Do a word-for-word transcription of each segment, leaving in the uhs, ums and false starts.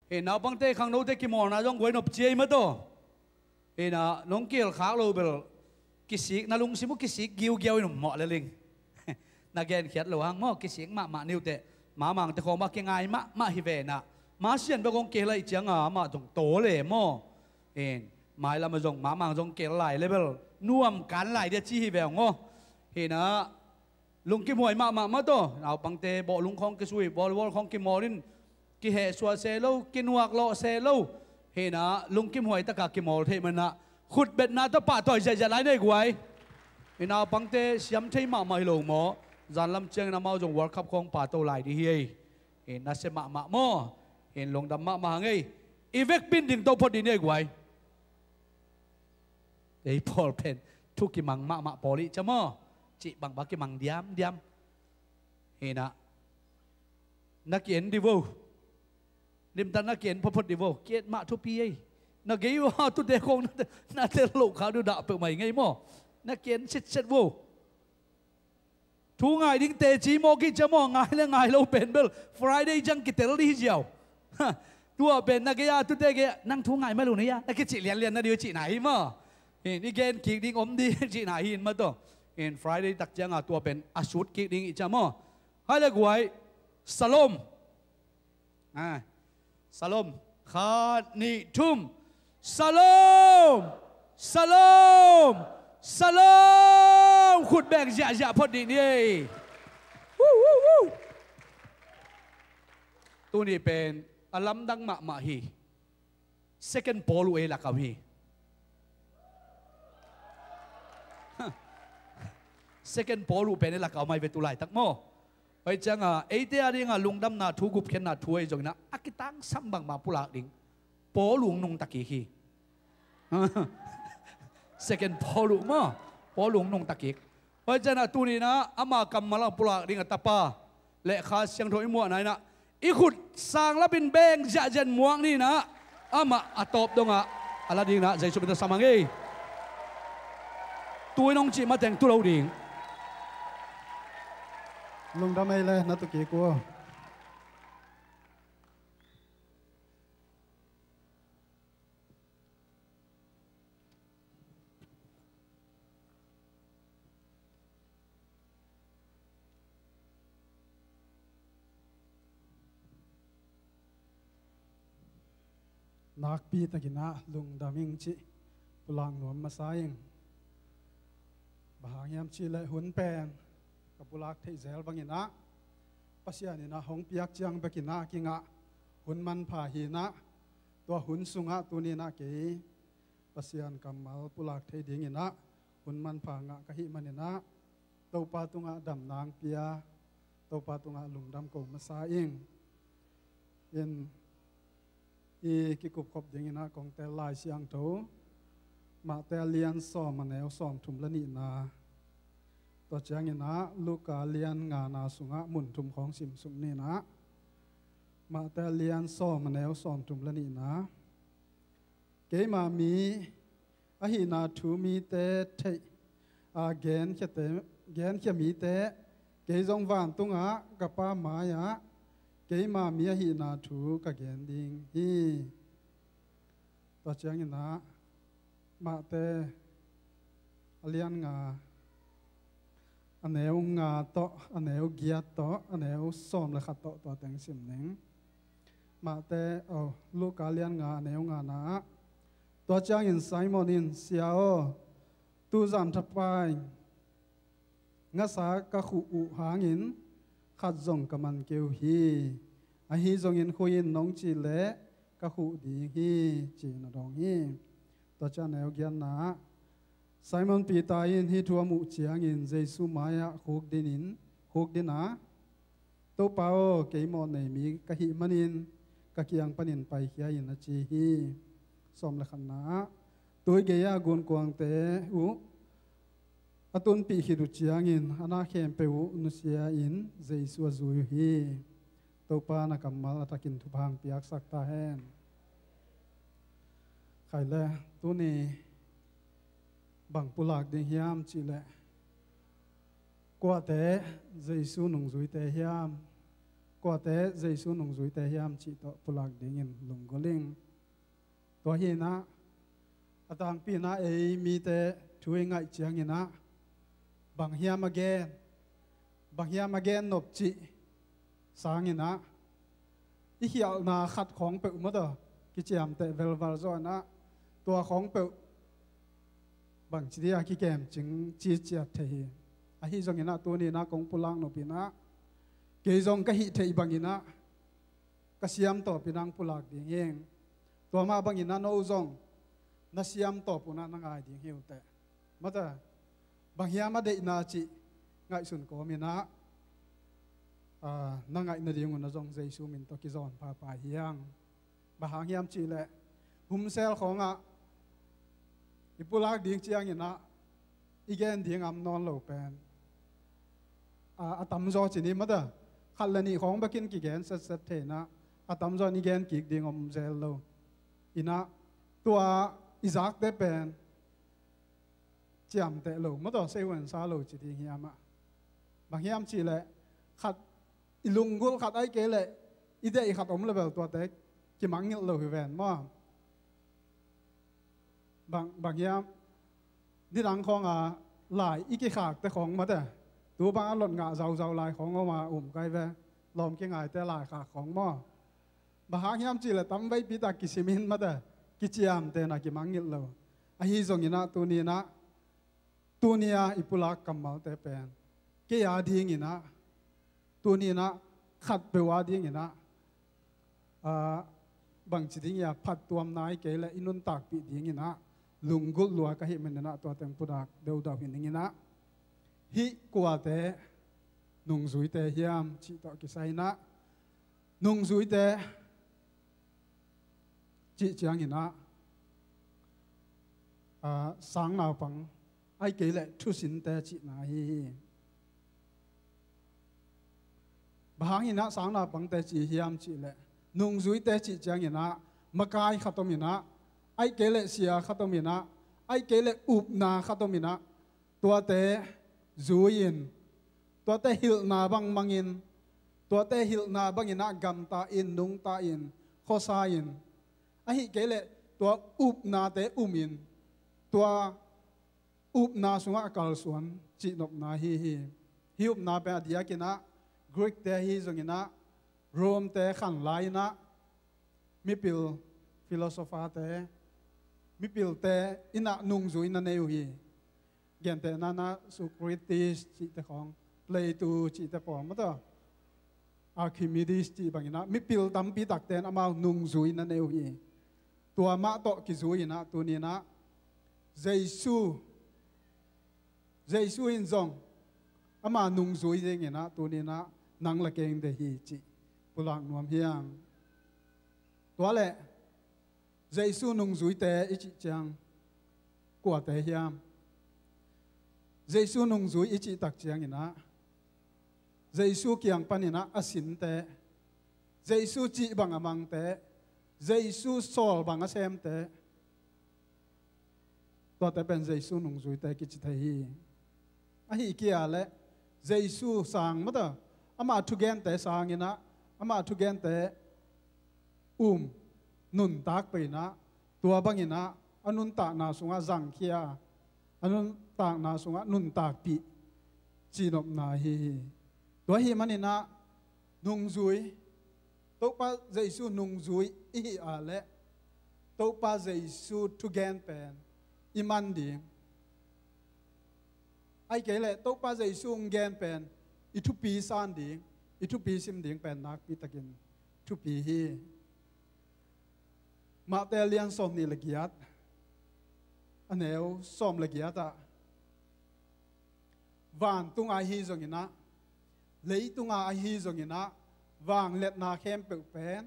Hi, naupangte khangnote kimawlna zong guai nop ciai mah tawh. Hi na, nong kihel khak lo bel kisik, na lungsim uh kisik giugiau in um mawh le ling. Na genkhiat lo hang maw, kisik mahmah niuteh. Mamangte khawng mah kingai mahmah hi ve na. Masian bek hong kihel ahih cianga amah zong taw le maw. Hi, mailam ah zong mamang zong kihel lai le bel nuam kan lai dia ci hi ve hong aw. Hi na, lungkimhuai mahmah mah tawh, naupangte bawlung khawng kisui, volleyball khawng kimawl in, kihehsuah se lo, kinuak lawh se lo. Hi na, lungkimhuai taka kimawl theih manah khutbetna tawh pahtawi ziahziah lai nei guai. Hi, naupangte siam thei mahmah hi lo maw? Zanlam ciangin amau zong World Cup khawng pahtawi lai ding hi ei. Hi, nasia mahmah maw? Hi, lungdam mahmah hang ei. I vekpi in dingto phot ding nei guai. Ei pawl pen thu kimang mahmah pawl ih cia maw? Cih bangbang kimang diamdiam. Hi na, na ki-en dih vo. Limtak na ki-en photphot dih vo. Ki-en mah thupi ei. Na gei uh a tute khawng na, na tel loh kha duh dah peuhmah hi ngei maw? Na ki-en sitset vo. Thu ngai ding teci mawk hi cia maw, ngai le ngai lo pen bel Friday ciang kitel dih hi ziau. Ha, tua pen na gei a tute gei ah, nang thu ngai mah lo na hia, na kicih lianlian na dih uh cihna hi maw? Hi, i gen kik ding om dih cihna hi in mah tawh. Hi, Friday tak cianga tua pen a sut kik ding hi cia maw? Hai le guai. Salom. Ah. Salom. Khat, nih, thum. Salom! Salom! Salom! Khut beng ziahziah phot dih ni ei. Woo, woo, woo. Tuni pen a lamdang mahmah hi. Second Paul uh ei lakau hi. Second Paul uh pen ei lakau mai ve tu laitak maw? Oi cianga, eite a dinga lungdamna thu, gupkhiatna thu ahi zongina, a kitangsam bangmah pulak ding Paul uh nungta kik hi. Second Paul uh maw? Paul uh nungta kik. Oi cianga, tunina ama kammal a pulak ding a tapa le Kha Siangtho i muahna inah, i khut sanglapin beng ziahziah muak ninah, amah a tawp dongah a la dinginah Jesu min tawh sam hang ei. Tu in hong cih mateng tu lo ding. Lungdam ei le na tu kik uh. Nakpi takinah lungdam ing cih pulak nuam masa ing. Bang hang hiam cihleh hun pen ka pulak theih zel banginah Pasian inah hong piak ciang bekinah kingah hun manpha hinah, tua hun sungah tuninah kei Pasian kammal pulak thei dinginah hun manpha ngah ka hih maninah Topa tungah damna hong pia, Topa tungah lungdam ko masa ing. In i kikupkhop dinginah kong tel Lai Siangtho Matthai a lian sawm a neu sawmthum le nihna, tua cianginah Luka a lian ngana sungah mun thum khawng simsuk ninah. Matthai a lian sawm a neu sawmthum le nihna. Keima mi ahihna thu mite theih a genkhiate, genkhia mite kei zong vantungah ka Pa mai-ah keima mi ahihna thu ka gen ding hi. Tua cianginah Matthai a lian nga, a neu nga tawh, a neu giat tawh, a neu sawm le khat tawh tua teng sim ning. Matthai, oh, Luka lian nga, a neu ngana ah. Tua ciangin Simon in, Sia aw, tuzan thapai ngasa ka khuh uh hangin khat zong ka man kei uh hi. Ahi zongin khuk in nong cih leh ka khuh ding hi, ci-in a dawng hi. Tua ciang a neu giatna ah Simon Peter in hih thu a muh ciangin Jesu mai-ah khukdin in, khukdin a, Topa aw, kei mawhnei mi ka hih manin ka kiang panin paikhia in, a ci hi. Sawm le khatna ah, tui gei-a gunkuangte uh a tunpih khit uh ciangin a na khempeuh uh nusia-in Jesu a zui uh hi. Topa na kammal a thakin thupha hong piaksak ta hen. Khai le, tuni bang pulak ding hiam cihleh, kuate Jesu nungzuite hiam? Kuate Jesu nungzuite hiam cih tawh pulak dingin lunggulh ing. Tua hinah a tangpi inah ei mite thu i ngaih cianginah bang hiam a gen, bang hiam a gen nop cih sanginah i khialhna khat khawng peuh mawtaw kiciamteh velval zawh inah tua khawng peuh bangci dia kikemcing ciciat thei hi. Ahi zonginah tuninah kong pulak nop inah kei zong ka hih theih banginah ka siamtawp inah pulak ding hi. Tua mah banginah no zong na siamtawp unah na ngai ding hi uh teh. Mawtaw bang hiam a deihna cih ngaihsun kawminah na ngaih nading un na zong Jesu min tawh kizawn phapai hiang. Bang hang hiam cihleh humsel khawngah i pulak ding cianginah i gen ding am nawn lo pen a tamzaw cin hi mawtaw. Khat le nih khawng bekin kigen setset thei inah a tamzaw in i gen kik ding om zel lo. Inah tua i zakte pen ciamteh lo mawtaw, seihuansa lo ci ding hiamah. Bang hiam cihleh khat i lunggulh khat aih kei leh i deih khat om le bel tuate kimangngilh lo hi ven maw? Bang hiam nidang khawnga lai i kikhakte khawng mawtaw, tu bangah lot ngah zauzau lai khawng oma um kai ve. Lawm kingaite laikhak khawng maw? Bang hang hiam cihleh tamveipi tak kisimin mawtaw kiciamtehna kimangngilh lo. Ahi zonginah tuninah tunia i pulak kammalte pen kei a dinginah tuninah khatpeuh a dinginah bangci ding ia phattuamna aih kei leh i nuntakpih dinginah lunggulh lua ka hih maninah tua teng pulak deudau hi ninginah hih kuate nungzuite hiam cih tawh kisai inah nungzuite cih cianginah sangnaupang aih kei leh thusinte cihna ahi hi. Bang hanginah sangnaupangte cih hiam cihleh nungzuite cih cianginah makai khat om inah aih kei leh sia khat om inah aih kei leh upna khat om inah tuate zui-in tuate hilhna bang mangin tuate hilhna banginah gamta in nungta in khuasa in ahi kei leh tua upnate umin tua upna sungah a kalsuan cihnopna hi hi. Hih upna pen a diakinah Greek-te ahi zonginah Rome-te khan lai-inah mipil philosopher-te mipilte inah nungzui na nei uh hi. Gentehna inah Socrates cihte khawng Plato cihte pawl mawtaw Archimedes cih banginah mipil tampi takte in amau nungzui na nei uh hi. Tua mah tawh kizui inah tuninah Jesu Jesu in zong ama nungzui dinginah tuninah nang le keng deih hi cih pulak nuam hiang. Tua leh Jesu nungzuite i cih ciang kuate hiam? Jesu nungzui i cih tak cianginah Jesu kiang paninah a sinte, Jesu cih bang a mangte, Jesu sawl bang a semte, tuate pen Jesu nungzuite kici thei hi. Ahi kia leh Jesu sang mawtaw ama thugente sanginah ama thugente um nuntak peinah tua banginah a nuntakna sungah zangkhia a nuntakna sungah nuntakpih cihnopna ahi hi. Tua ahi maninah nungzui Topa Jesu nungzui i hih a leh Topa Jesu thugen pen i man ding aih kei leh Topa Jesu hong gen pen i thupi san ding i thupi sim ding pen nakpi takin thupi hi. Matthai lian sawm nih le giat a neu sawm le giat ah vantunga ahi zonginah leitunga ahi zonginah vangliatna khempeuh pen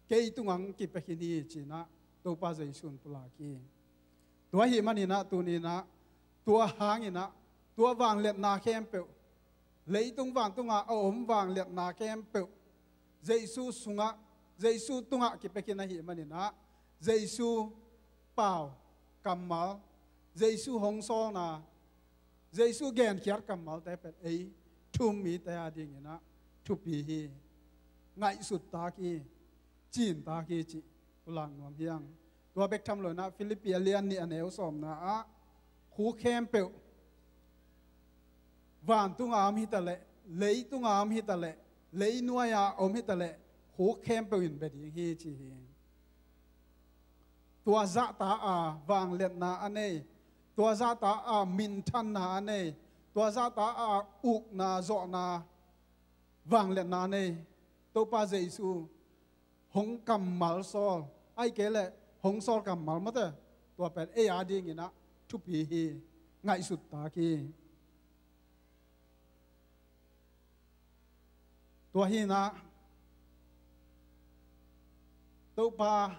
kei tungah kipia khin hi cinah Topa Jesu in pulak hi. Tua ahi maninah tuninah tua hanginah tua vangliatna khempeuh leitung vantunga a om vangliatna khempeuh Jesu sungah Jesu tungah kipia khin ahi maninah Jesu pau kammal Jesu hong sawlna Jesu genkhiat kammalte pen ei thu-um mite a dinginah thupi hi. ngaihsut tak hi, cin tak hi cih pulak nuam hi hang. Tua bek tham lo-in ah Filippi a lian nih a neu sawmna ah khuk khempeuh, vantunga om hi ta leh, leitunga om hi ta leh, leinuai-a om hi ta leh, khuk khempeuh in bia ding hi ci hi. Tua zahta a vangliatna a nei, tua zahta a minthanna a nei, tua zahta a ukna zawhna vangliatna a nei Topa Jesu hong kammal sawl, ahih kei leh hong sawl kammal mate, tua pen ei a dingin ah thupi hi, ngaihsut tak hi. Tua hi-in ah Topa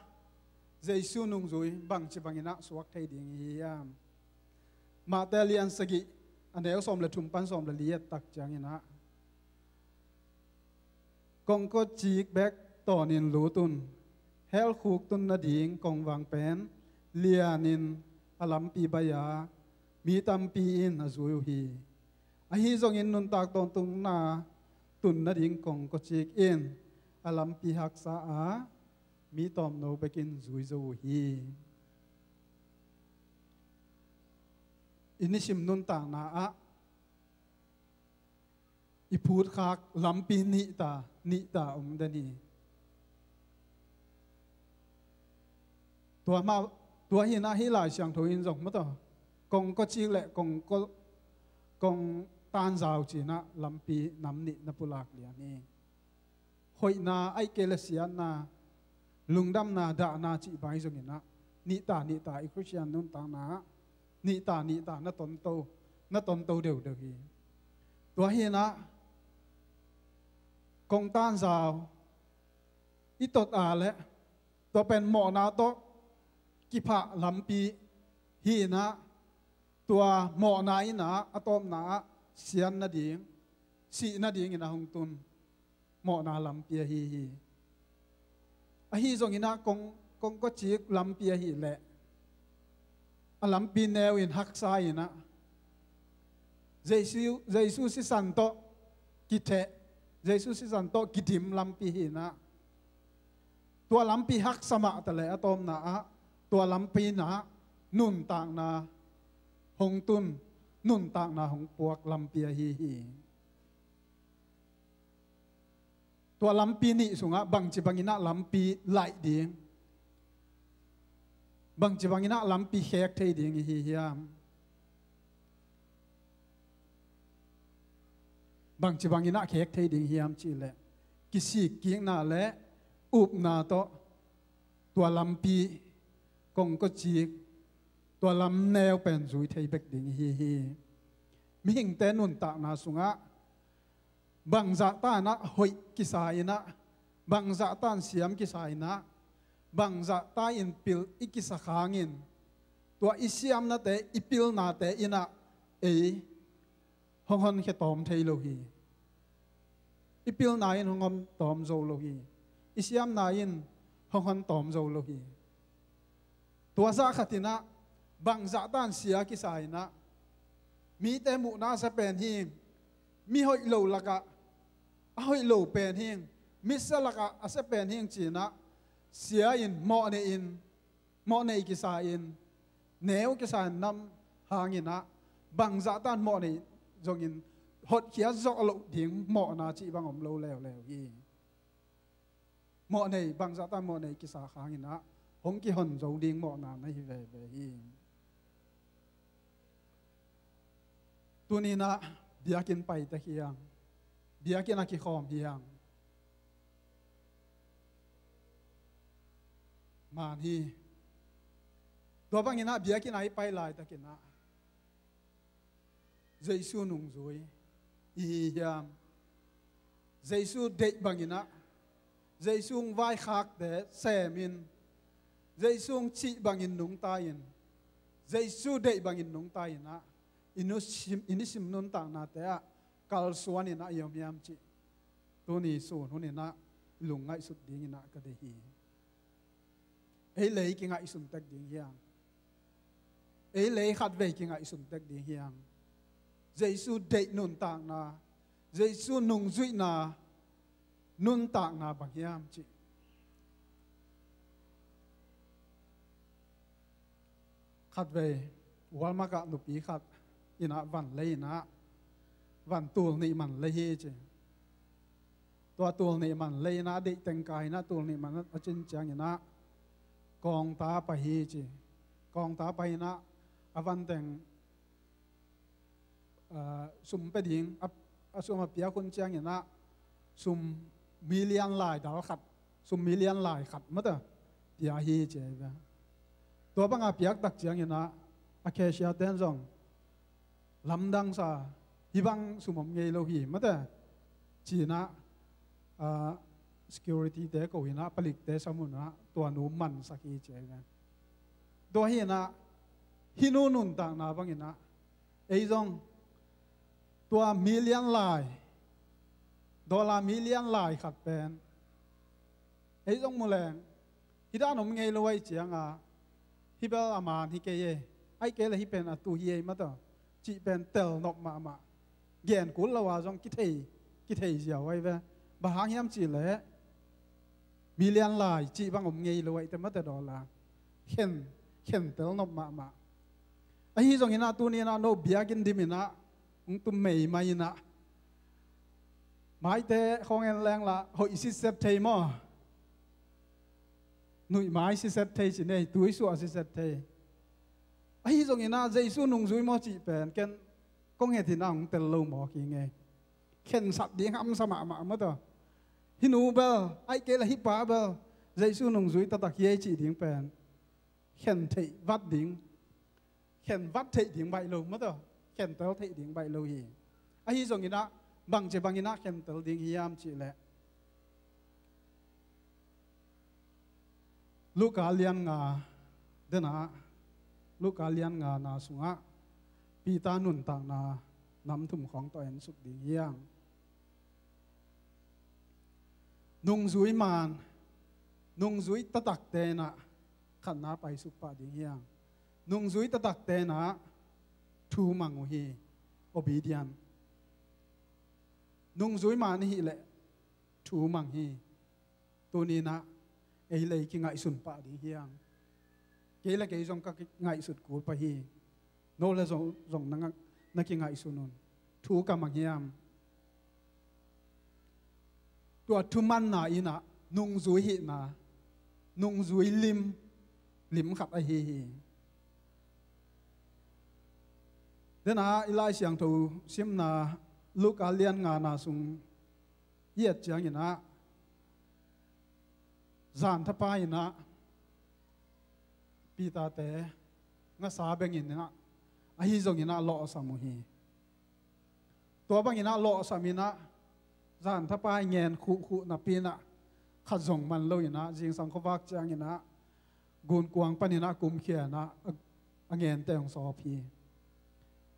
Jesu nungzui bangci bangin ah suak thei ding hi hiam? Mate lian sagih a neu sawm le thum pan sawm le li et tak ciangin ah, kongkawcik bek tawnin lut un, hell khuk tun nading kongvang pen lianin a lampi baih a, mi tampi in a zui uh hi. Ahi zongin nuntak tawntungna tun nading kongkawcik in a lampi haksa a, mi tawmno bekin zui zo uh hi. I nisim nuntakna ah i phutkhak lampi nihta nihta om den hi. Tua mah, tua hi-in ah hih Lai Siangtho in zong mah tawh kongkawcik le kongkaw, kongtanzau ci-in ah lampi nam nih na pulak lian hi. Hoihna, ahih kei leh siatna, lungdamna, dahna cih bang hi zongin ah nihta nihta i Khristian nuntakna ah nihta nihta na tonto, na tonto deuhdeuh hi. Tua hi-in ah kongtanzau i tot a leh tua pen mawhna tawh kiphah lampi hi-in ah, tua mawhna in ah a tawpna ah siat nading, sih nadingin a hong tun mawhna lampi ahi hi. Ahi zongin ah kong, kongkawcik lampi ahih leh a lampi neu in haksa in ah Jesu, Jesu sisan tawh kitheh, Jesu sisan tawh kidim lampi hi-in ah, tua lampi haksa mah ta leh a tawpna ah tua lampi in ah nuntakna hong tun, nuntakna hong puak lampi ahi hi. Tua lampi nih sungah bangci bangin ah lampi laih ding, bangci bangin ah lampi khek thei ding i hi hiam? Bangci bangin ah khek thei ding hiam cih leh, kisikkikna le upna tawh tua lampi, kongkawcik, tua lamneu pen zui thei bek ding i hi hi. Mihingte nuntakna sungah bangzahta in ah hoih kisa in ah, bangzahta in siam kisa in ah, bangzahta in pil i kisak hangin, tua i siamnate, i pilnate in ah ei hong honkhia tawm thei lo hi. I pilna in hong hon tawm zo lo hi. I siamna in hong hon tawm zo lo hi. Tua zah khat in ah bangzahta in sia kisa in ah, mite muhna a sia pen hi, mi hoih lo lakah a hoih lo pen hi, mi sia lakah a sia pen hi ci-in ah sia in mawhnei in, mawhnei kisa in, neu kisa in nam hangin ah bangzahta in mawhnei zongin hotkhiat zawh loh ding mawhna cih bang om lo leuleu hi. Mawhnei, bangzahta in mawhnei kisa hangin ah hong kihon zo ding mawhna na hi veve hi. Tuni in ah biakinn pai tek hi hang, biakinn ah kikhawm hi hang. Man hi. Tua bangin ah biakinn ah i pai laitakin ah Jesu nungzui i hi hiam? Jesu deih bangin ah, Jesu hong vaikhakte semin, Jesu hong cih bangin nungta in, Jesu deih bangin nungta in ah, i nisim, i nisim nuntaknate ah kalsuan in ah i om hiam cih tuni sun hun in ah i lungngaihsut dingin ah ka deih hi. Ei lei kingaihsun tek ding hi hang. Ei lei khatvei kingaihsun tek ding hi hang. Jesu deih nuntakna, Jesu nungzuihna, Nuntakna bang hiam cih. Khatvei Walmart ah nupi khat in ah van lei in ah, van tul nih man lei hi ci. Tua tul nih man lei in ah, a deih teng kai in ah tul nih man a cin ciangin ah, kawngta pai hi ci. Kawngta pai in ah, a van teng, ah, sum pia ding, a, a sum a piak hun ciangin ah, sum million lai dal khat, sum million lai khat mate pia hi ci ahi ve. Tua banga piak tak ciangin ah, a cashier ten zong lamdang sa, hih bang sum om ngei lo hi mate ci in ah, ah, security te ko in ah, palikte sam un ah, tua nu mansak hi ci ahi ve. Tua hi in ah, hih nu nuntakna bangin ah, ei zong tua million lai, dollar million lai khat pen, ei zong mu leng, hih dan om ngei lo ahih ciangin, hih bel a man hi kei e, ahih kei leh hih pen a tu hi e mate, cih pen tel nop mahmah. Gen kul lo a zong kithei, kithei ziau ahi ve. Bang hang hiam cih leh, million lai cih bang om ngei lo ahih teh mate, dollar. Khen, khen tel nop mahmah. Ahi zongin ah tuni in ah no biakinn dim in ah, hong tum meimai in ah, maite khawng en leng lah, hoih siset thei maw? Nuih mai siset thei ci nei, tui suah siset thei. Ahi zongin ah Jesu nungzui maw cih pen, ken kong het in ah hong tel lo mawk hi ing e. Khensat ding hamsa mahmah mate. Hih nu bel, ahih kei leh hih pa bel, Jesu nungzui taktak hi e cih ding pen, khen theih vat ding, khen vat theih ding baih lo mate, khen tel theih ding baih lo hi. Ahi zongin ah, bangci bangin ah khen tel ding hiam cih leh, Luka lian nga, den ah, Luka lian nga na sungah, Peter nuntakna nam thum khawng tawh en suk ding hi hang. Nungzui man, nungzui taktakte in ah khatna pai suk pah ding hi hang. Nungzui taktakte in ah thu mang uh hi, obedient. Nungzui man i hih leh thu mang hi. Tuni in ah ei le ei kingaihsun pah ding hi hang. Kei le kei zong ka kingaihsut kul pah hi. No le zong, zong na nga-, na kingaihsun un. Thu ka mang hiam? Tua thumanna in ah nungzui hihna, nungzui lim, lim khat ahi hi. Den ah i Lai Siangtho simna Luka lian nga na sung i et ciangin ah, zan thapai in ah Peter te ngasa bengin ah, ahi zongin ah lawhsam uh hi. Tua bangin ah lawhsam in ah, zan thapai ngen khuhkhuh napi in ah, khat zong man lo in ah, zingsang khuavak ciangin ah, gunkuang panin ah kumkhia in ah, a, a ngente hong sawp hi.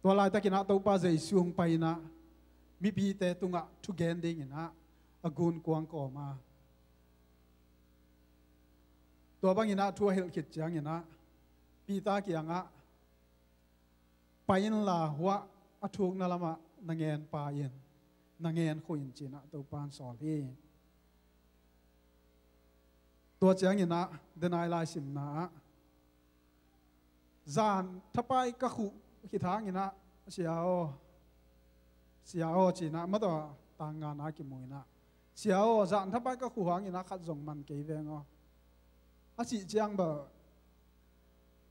Tua laitakin ah Topa Jesu hong pai in ah, mipite tungah thugen dingin ah, a gunkuang kawm a. Tua bangin ah thu a hilh khit ciangin ah, Peter kiangah, pai inla huah a thukna lamah na ngen pa in, na ngen khuh in ci in ah Topa in sawl hi. Tua ciangin ah, den ah i Lai simna ah, zan thapai ka khuh khit hangin ah, Sia aw, Sia aw ci in ah, mate, tang nga na kimu in ah, Sia aw, zan thapai ka khuh hangin ah khat zong man kei veng aw, a cih ciang bel,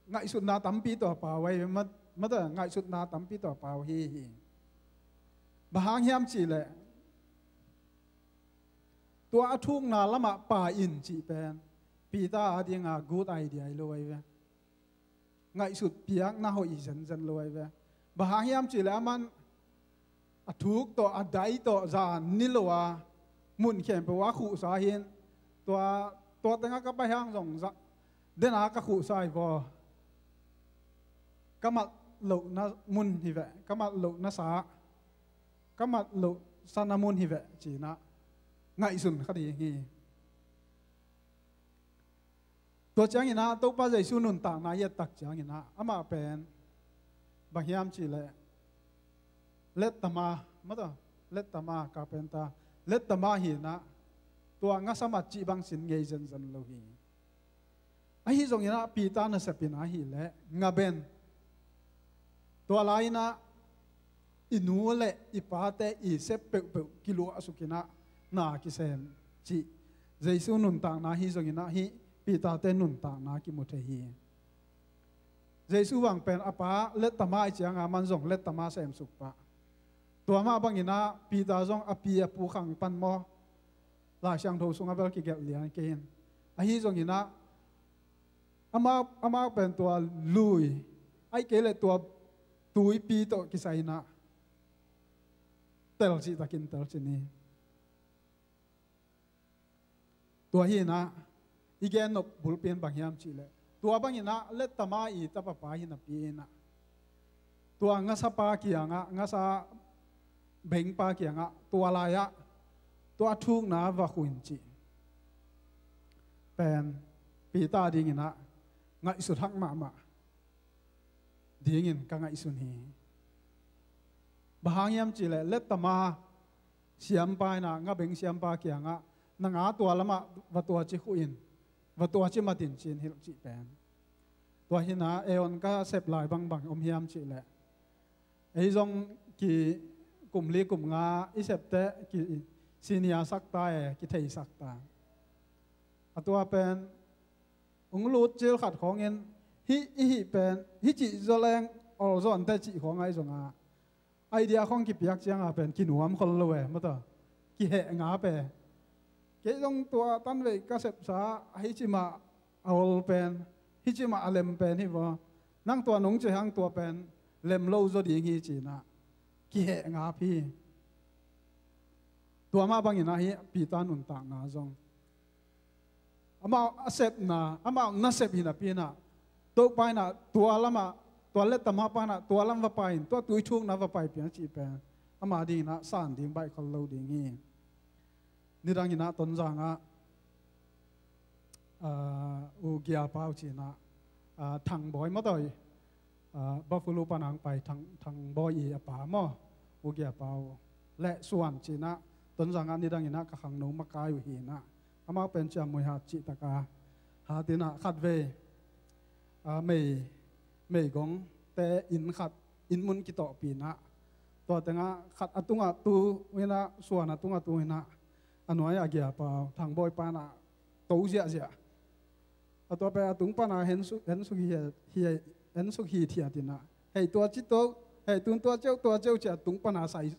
ngaihsutna tampi tawh a pau ahi, ma-, mate, ngaihsutna tampi tawh a pau hi hi. Bang hang hiam cih leh, tua a thukna lamah pa in cih pen, Peter a dinga good idea hi lo ahi ve. Ngaihsut piakna hoih zenzen lo ahi ve. Bang hang hiam cih leh aman a thuk tawh, a dai tawh, zan ni lo a, mun khempeuh a khuhsa hi in, tua, tua tengah ka pai hang zong zah, den ah ka khuhsa hi vaw. Ka mat lohna mun hi veh, ka mat lohna sa, ka mat lohsana mun hi veh, ci in ah ngaihsun kha ding hi. Tua ciangin ah Topa Jesu nuntakna i et tak ciangin ah, amah pen bang hiam cih leh, lettama, mate, lettama, carpenter, lettama hi in ah, Tua ngasa mat cih bang sin ngei zenzen lo hi. Ahi zongin ah Peter nasep in ahih leh ngaben, tua lai-in ah i nu le i pate i sep peuhpeuh kiluahsuk in ah na kisem cih Jesu nuntakna ahi zongin ah hih Peter-te nuntakna kimu thei hi. Jesu bang pen a pa lettama i cianga man zong lettama semsuk pah. Tua mah bangin ah Peter zong a pi a pu khang pan maw, Lai Siangtho sungah bel kigelh lian kei in. Ahi zongin ah amau, amau pen tua lui, ahih kei leh tua tuipi tawh kisai in ah tel cihtakin tel ci ni. Tua hi in ah i gen nop bulpi in bang hiam cih leh, tua bangin ah lettama i tapa pa hi napi in ah tua ngasapa kiangah, ngasa bengpa kiangah, tua lai-ah tua thukna va huh in cih pen Peter dingin ah ngaihsut hak mahmah dingin ka ngaihsun hi. Bang hang hiam cih leh lettama siampa in ah, ngabeng siampa kiangah, na nga tua lamah va tuaci huh in, va tuaci mat in ci-in hilh cih pen. Tua hi in ah ei hong ka sep lai bangbang om hiam cih leh, ei zong ki kum li kum nga i sep teh ki senior sak ta e, kitheisak ta. A tua pen hong lut cil khat khawngin, hih i hih pen hih cih zaw leng ol zaw inteh cih khawng ahi zongah, idea khawng kipiak cianga pen kinuam khol lo e, mataw, kiheh ngap e. Kei zong tua tanvei ka sepsa, hih ci mah a ol pen, hih ci mah a lem pen hi vaw, nang tua nong ci hang tua pen lem lo zaw ding hi ci-in ah kiheh ngap hi. Tua mah bangin ah hih Peter nuntakna zong amau a sepna, amau nasep hi napi in ah, Topa in ah tua lamah, tua lettama pa in ah tua lam va pai in, tua tui thukna va paipih in cih pen ama dingin ah san ding baih khol lo ding hi. Nidangin ah Tonzang ah, ah, U Gia Pau ci-in ah, ah, Thang Bawi, mataw, ah, Buffalo pan hong pai Thang, Thang Bawi i a pa maw, U Gia Pau le Suan ci-in ah Tonzang ah nidangin ah ka khangno makai uh hi in ah, amau pen ciamnuih hat cihtak a hat in ah khatvei, ah, mei, meigongte inn khat, inn mun kitawhpih in ah, tua tengah khat a tungah tu in ah, Suan a tungah tu in ah, a nuai-ah Gia Pau, Thang Bawi pa in ah to ziahziah. A tua pen a tung pana hensuk, hensuk hi, hi, hensuk hithiat in ah, hei tua ci to, hei tun tua ciau, tua ciau ci a tung pana sai,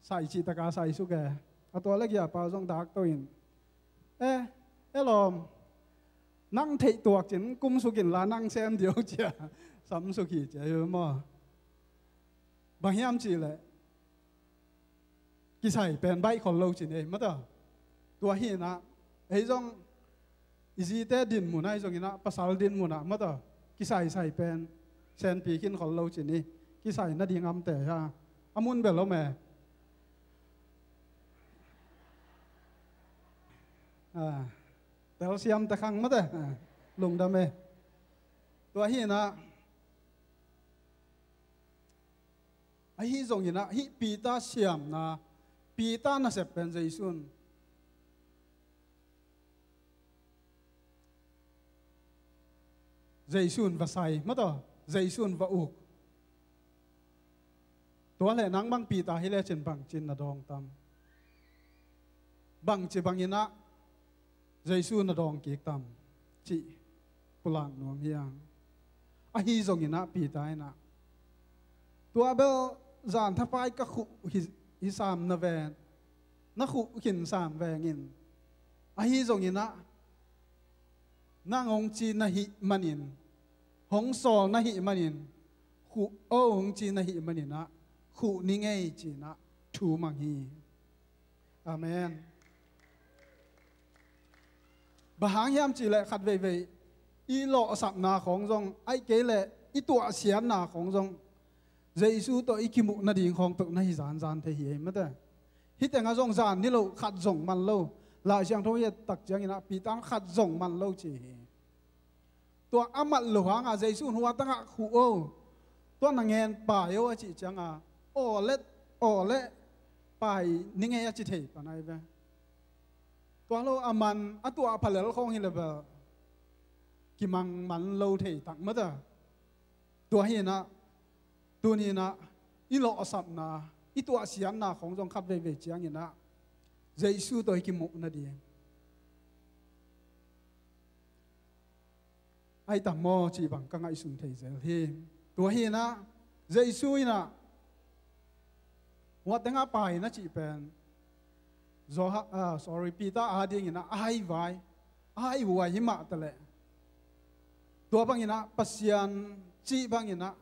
sai cihtak a saisuk e. A tua le Gia Pau zong dak to in, e, e lawm, nang theih tuak cin kumsuk inla nang sem dih o ci a samsuk hi ci a hi maw. Bang hiam cih leh kisai pen baih khol lo ci ni ei, mataw. Tua hi in ah ei zong i zite dinmun ahi zongin ah, pasal dinmun ah, mataw, kisaisai pen senpi khin khol lo ci ni. Kisai nading amte hi a, a mun bel om e. Ah, telsiamte khang, mataw, ah, lungdam e. Tua hi in ah, ahi zongin ah hih Peter siamna, Peter nasep pen Jesu in, Jesu in va sai, mataw, Jesu in va uk. Tua leh nang bang Peter hi lecin bangci na dawng tam? Bangci bangin ah Jesu na dawng kik tam cih pulak nuam hi hang. Ahi zongin ah Peter in ah, tua bel zan thapai ka khuh hi, hi sam na ven, na khuh khin sam veng in. Ahi zongin ah nang hong ci na hih manin, hong sawl na hih manin, khuh o hong ci na hih manin ah, khuh ning ei ci-in ah thu mang hi. Amen. Bang hang hiam cih leh khat veivei i lawhsapna khawng zong, ahih kei leh i tuahsiatna khawng zong, Jesu tawh i kimuh nading khawng peuh na hi zanzan thei hi ei, mate. Hih tengah zong zan ni lo, khat zong man lo. Lai Siangtho i et tak ciangin ah Peter in khat zong man lo ci hi. Tua a mat loh hangah Jesu in hua tangah khuh o, tua na ngen pai o a cih ciangah, aw le, aw le, pai ning ei a ci thei pan ahi ve. Tua lo a man a tuah phalel khawng hi le bel kimang man lo thei tak mata. Tua hinah tuninah i lawhsapna, i tuahsiatna khawng zong khat veivei cianginah Jesu tawh i kimuh nading ai tam maw cih bang ka ngaihsun thei zel hi. Tua hinah Jesu inah huahtengah pai na cih pen Johan, ah, sorry, Peter adinginah a haivai, a haihuai hi mah taleh, tua banginah Pasian cih banginah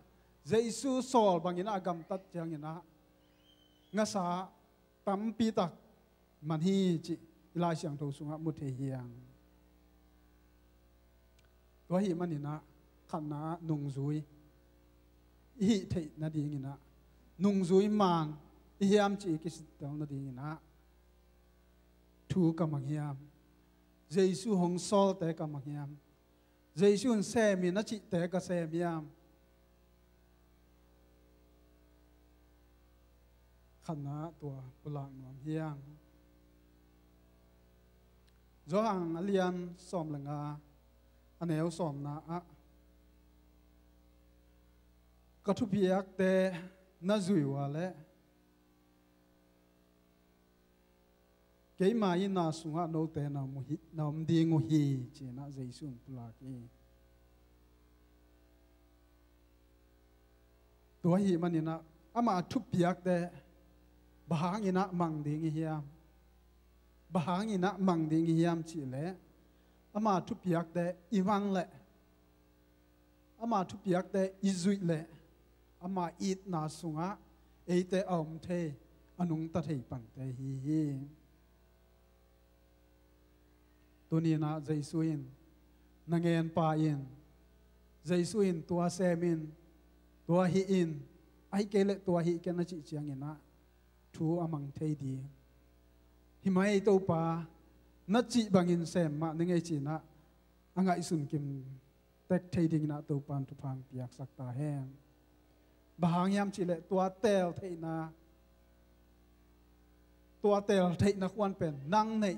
Jesu sawl banginah a gamtat cianginah ngasa tampi tak man hi cih i Lai Siangtho sungah mu thei hiang. Tua ahih maninah khatna nungzui i hih theih nadinginah, nungzui man i hiam cih i kisittel nadinginah thu ka mang hiam? Jesu hong sawlte ka mang hiam? Jesu in semin a cihte ka sem hiam? Khatna tua pulak nuam hiang. Johan a lian sawm le nga, a neu sawmna ah, ka thupiakte na zui ua leh keima itna sungah note na om uh hi, na om ding uh hi, cinah Jesu in pulak hi. Tua ahih maninah ama thupiakte bang hanginah mang ding i hiam? Bang hanginah mang ding i hiam cihleh ama thupiakte i mang leh, ama thupiakte i zuih leh ama itna sungah eite a om thei, a nungta thei pante hi hi. Tuninah Jesu in, na ngenpa in, Jesu in tua semin, tua hih in, ahih kei leh tua hih ken a cih cianginah thu a mang thei ding. Hi mai Topa, na cih bangin sem mah ning ei cinah a ngaihsun kim tek thei dinginah Topa in thupha piaksak ta hen. Bang hang hiam cihleh tua teel theihna, tua teel theihna khuan pen nang neih,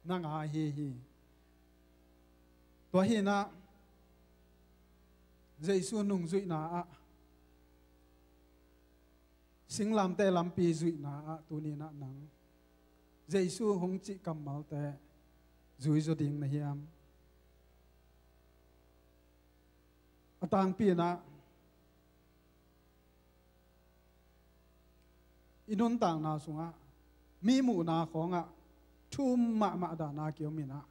nang a hi hi. Tua hinah Jesu nungzuihna ah, singlamteh lampi zuihna ah tuninah nang Jesu hong cih kammalte zui zaw ding na hiam? A tangpi inah i nuntakna sungah mi muhna khawngah thum mahmah dahna kiom inah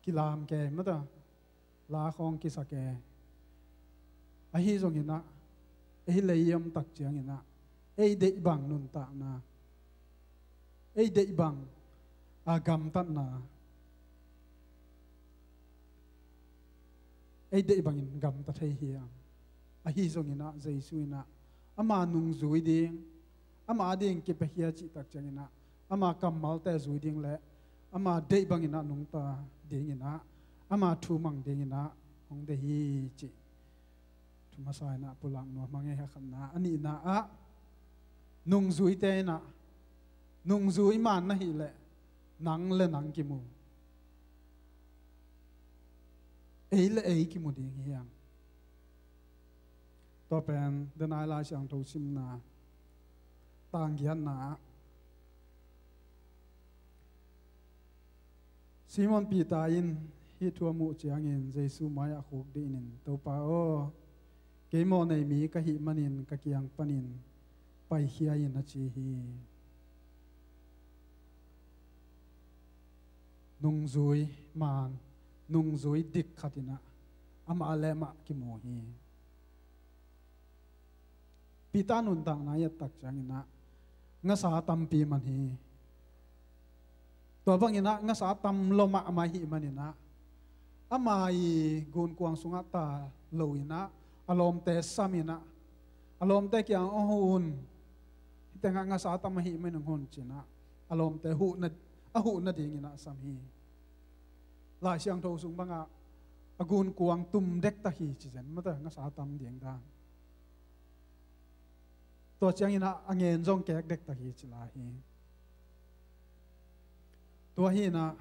kilam ke mata, la khawng kisa ke. Ahi zonginah ei lei i om tak cianginah ei deih bang nuntakna, ei deih bang a gamtatna, ei deih bangin gamta thei hiam? Ahi zonginah Jesu inah ama nungzui ding, ama ading kipiakhia cih tak cianginah ama kammalte zui ding le ama deih banginah nungta dinginah ama thu mang dinginah hong deih hi cih thu masa inah pulak nuam hang e. A khatna, a nihna ah nungzuite inah nungzui man na hih leh nang le nang kimu, ei le ei kimu ding hi hiam? Tua pen denai Lai Siangtho simna tang giatna ah Simon Peter in hih thu a muh ciangin Jesu mai-ah khukdinin, Topa aw, kei mawhnei mi ka hih manin ka kiang panin paikhia in a ci hi. Nungzui man, nungzui dik khatinah amah le amah kimu hi. Peter nuntakna i et tak cianginah ngasa tampi man hi. Tua banginah ngasa tam lua mahmah ahih maninah ama i gunkuang sungah ta loinah a lawmte saminah a lawmte kiang a huh un. Hih tengah ngasa tam ahih manin hong hun cinah a lawmte huhna, a huhna dinginah sam hi. Lai Siangtho sung bangah a gunkuang tum dektak hi ci zen mata, ngasa tam ding dan. Tua cianginah a ngen zong kek dektak hi ci lai hi. Tua hi inah,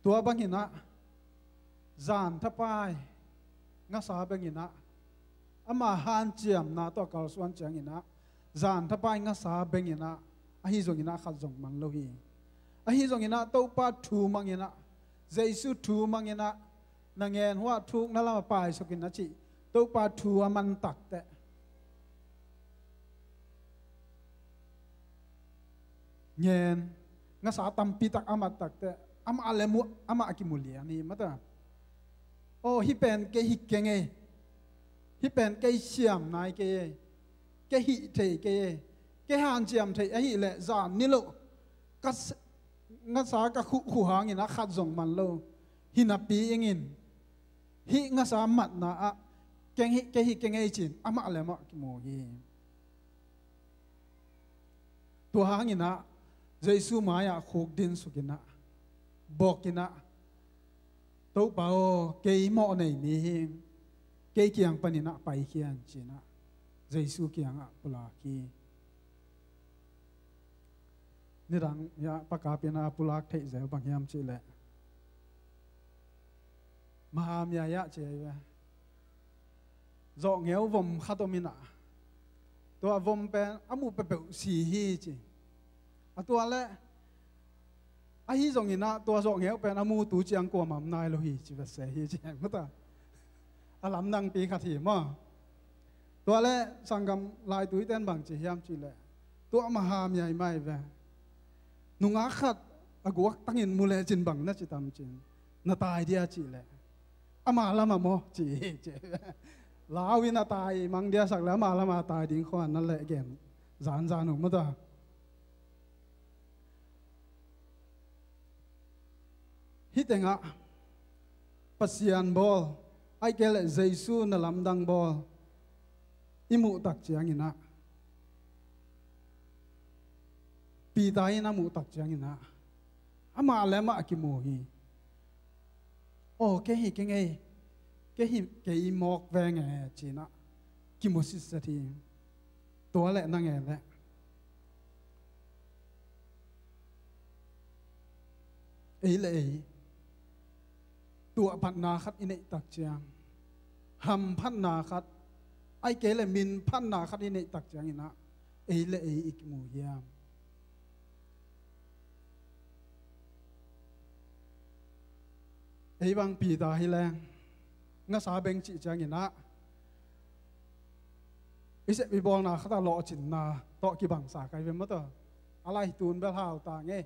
tua bang inah, zan thapai ngasa beng inah, ama hanciamna tawh kalsuan ciang inah, zan thapai ngasa beng inah, ahi zong inah khat zong man lo hi. Ahi zong inah Topa thu mang inah, Jesu thu mang inah, na ngen huah thukna lam a paisuk in a cih Topa thu a man takteh, ngen ngasa tampi tak a mat takteh, amah le mu, amah a kimu lian hi mata. Aw, hih pen kei hi keng ei, hih pen kei siam nai kei ei, kei hih thei kei ei, kei hanciam thei ahih leh zan ni loh ka s-, ngasa ka khuh khuh hangin a khat zong man lo. Hi napi ingin hih ngasa matna ah keng hi, kei hi keng ei ci-in amah le amah kimu hi. Tua hangin ah Jesu mai-ah khukdin suk inah, bawk inah, "Topa aw, kei mawh nei mi hi ing, kei kiang panin ah paikhia in," ci-in ah Jesu kiangah pulak hi. Nidang hiah pakapin a pulak theih zel bang hiam cih leh, Mahamyaia ci ahi ve. Zawhngeu vom khat om inah, tua vom pen a muh peuhpeuh si hi ci. A tua leh, ahi zong inah tua zawhngeu pen a mu tu ciang kuamah om nai lo hi ci vese hi ci heng mata. A lamdangpi khat hi maw. Tua leh sanggam laituite'n bang ci hiam cih leh, tua Mahamyaia mai ve. Nungak khat a guaktangin mu lecin bang na ci tam ci-in, "Na tai dia," cih leh, "Ama lamah maw," ci hi ci. Lau in a tai mang dia sak leh ama lamah tai ding khua na leh gen zanzan uh mata. Hih tengah Pasian bawl, ahih kei leh Jesu na lamdang bawl i muh tak ciang inah, Peter in a muh tak ciang inah, amah le amah a kimu hi. "Aw, kei hi keng ei, kei hi kei mawk veng e," ci-in ah kimu sitset hi. Tua leh nang e leh, ei le ei tuahphatna khat i neih tak ciang, hamphatna khat, ahih kei leh minphatna khat i neih tak ciang inah ei le ei i kimu hiam? Ei bang Peter hi leng, ngasa beng cih ciang inah i sep i bawlna khat a lawhcinna tawh kibangsa kai ve mata. A lai tun bel hau ta ngei,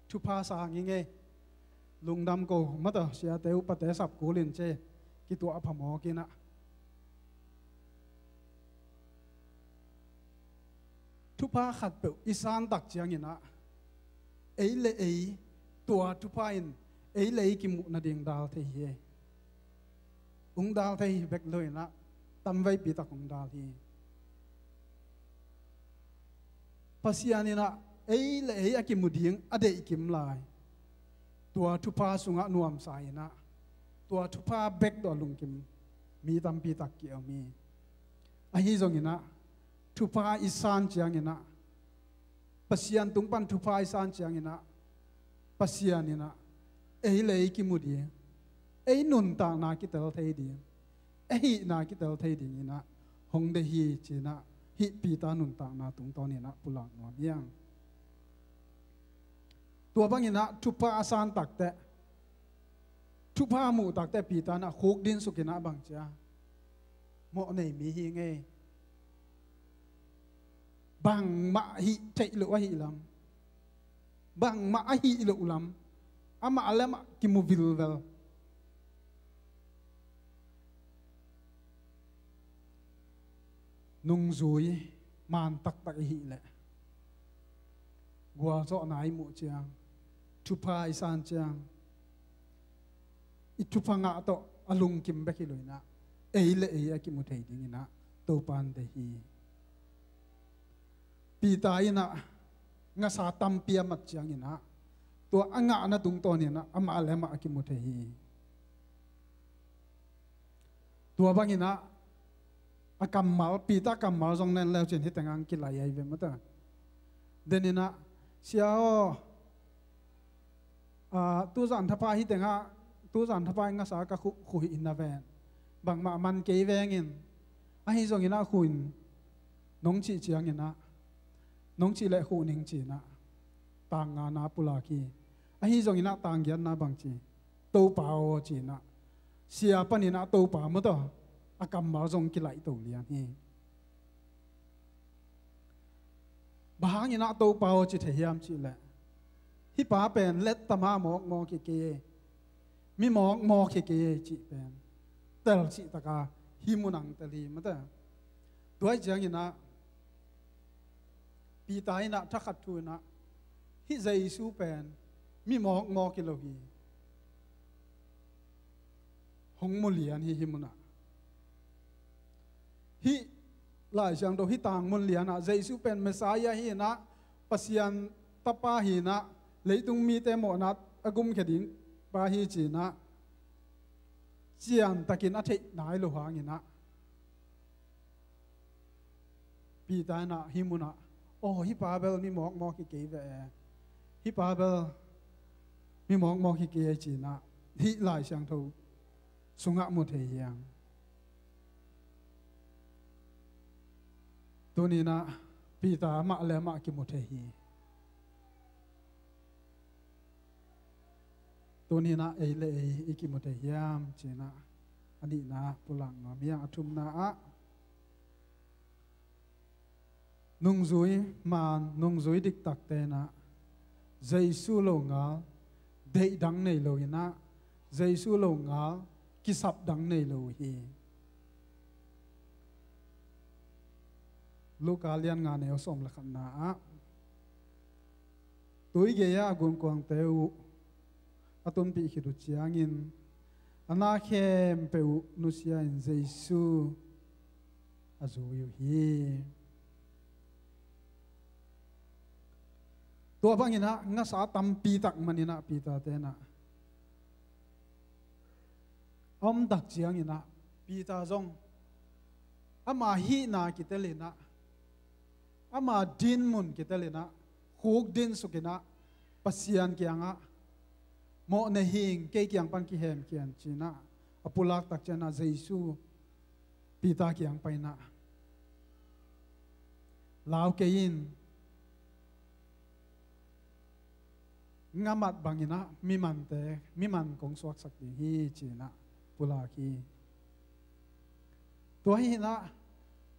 thupha sa ngei ngei, lungdam ko mata, siate upate sap kul in ci, kituah phamawk inah. Thupha khatpeuh i san tak ciang inah, ei le ei tua thupha in ei le ei kimuh nading dal thei hi. Hong dal thei hi bek lo inah, tamveipi tak hong dal hi. Pasian inah ei le ei a kimu ding a deih kim lai, tua thupha sungah nuamsa inah, tua thupha bek tawh lungkim mi tampi tak ki-om hi. Ahi zong inah, thupha i san ciang inah, Pasian tung pan thupha i san ciang inah, Pasian inah ei le ei kimu ding, ei nuntakna kitel thei ding, ei hihna kitel thei ding inah hong deih hi ci-in ah, hih Peter nuntakna tungtawn inah pulak nuam hi hang. Tua bang inah thupha a san takteh, thupha a muh takteh Peter inah khukdin suk inah bang ci a, "Mawh nei mi hi ngei, bangmah hih theih loh ahih lam, bangmah ahih loh lam, amah le amah kimu vilvel, nungzui man taktak i hih leh, gualzawhna i muh ciang, thupha i san ciang, i thupha ngah tawh a lungkim bek hi lo inah, ei le ei a kimu thei ding inah Topa'n deih hi." Peter inah ngasa tampi a mat ciang inah, tua a ngahna tungtawn inah amah le amah a kimu thei hi. Tua bang inah a kammal, Peter kammal zong na en leu cin hih tengah kilai ahi ve mata. Den inah, "Sia aw, ah, tuzan thapha hi tengah, tuzan thapha i ngasa ka khuh, khuh hi in na ven. Bangmah man kei vengin. Ahi zongin ah khuh in," nong cih ciangin ah, "Nong cih leh khuh ning," ci-in ah tang ngana pulak hi. Ahi zongin ah tang giatna bang ci? "Topa aw," ci-in ah, sia panin ah Topa maw taw, a kammal zong kilaih to lian hi. Bang hangin ah Topa aw ci thei hiam cih leh, hih pa pen letta mah mawkmawk hi kei ei, mi mawkmawk hi kei ei cih pen tel cih taka hih munah tel hi maw taw. Tua hi ciangin ah Peter in ah thakhat thu in ah, hih Jesu pen mi mawkmawk hi lo hi, hong mu lian hi hih munah. Hih Lai Siangtho, hih tang mun lian ah Jesu pen Messiah hi in ah, Pasian Tapa hi in ah, leitung mite mawhna a gumkhia ding pa hi ci-in ah ciantakin a theih nai lo hangin ah, Peter in ah hih munah, "Aw, hih pa bel mi mawkmawk hi kei ve e. Hih pa bel mi mawkmawk hi kei e," ci-in ah hih Lai Siangtho sungah mu thei hi hang. Tuni-in ah Peter amah le amah kimu thei hi. Tuni-in ah ei le ei i kimu thei hiam ci-in ah a nihna pulak nuam hi hang. A thumna ah, nungzui man, nungzui diktakte in ah Jesu longal deih dang nei lo in ah, Jesu longal kisap dang nei lo uh hi. Luka lian nga, neu sawm le khatna ah, tui gei-ah a gunkuangte uh a tunpih khit uh ciangin, a na khempeuh uh nusia-in Jesu a zui uh hi. Tua bangin ah ngasa tampi tak manin ah Peter-te in ah a om tak ciangin ah, Peter zong ama hihna kitel in ah, ama dinmun kitel in ah, khuk dinsuk in ah, Pasian kiangah, "Mawh nei hing, kei kiang pan kihemkhia in," ci-in ah a pulak tak ciangin ah Jesu Peter kiang pai-in ah, "Lau kei in, nga mat bangin ah mimante, miman kong suaksak ding hi," ci-in ah pulak hi. Tua hi-in ah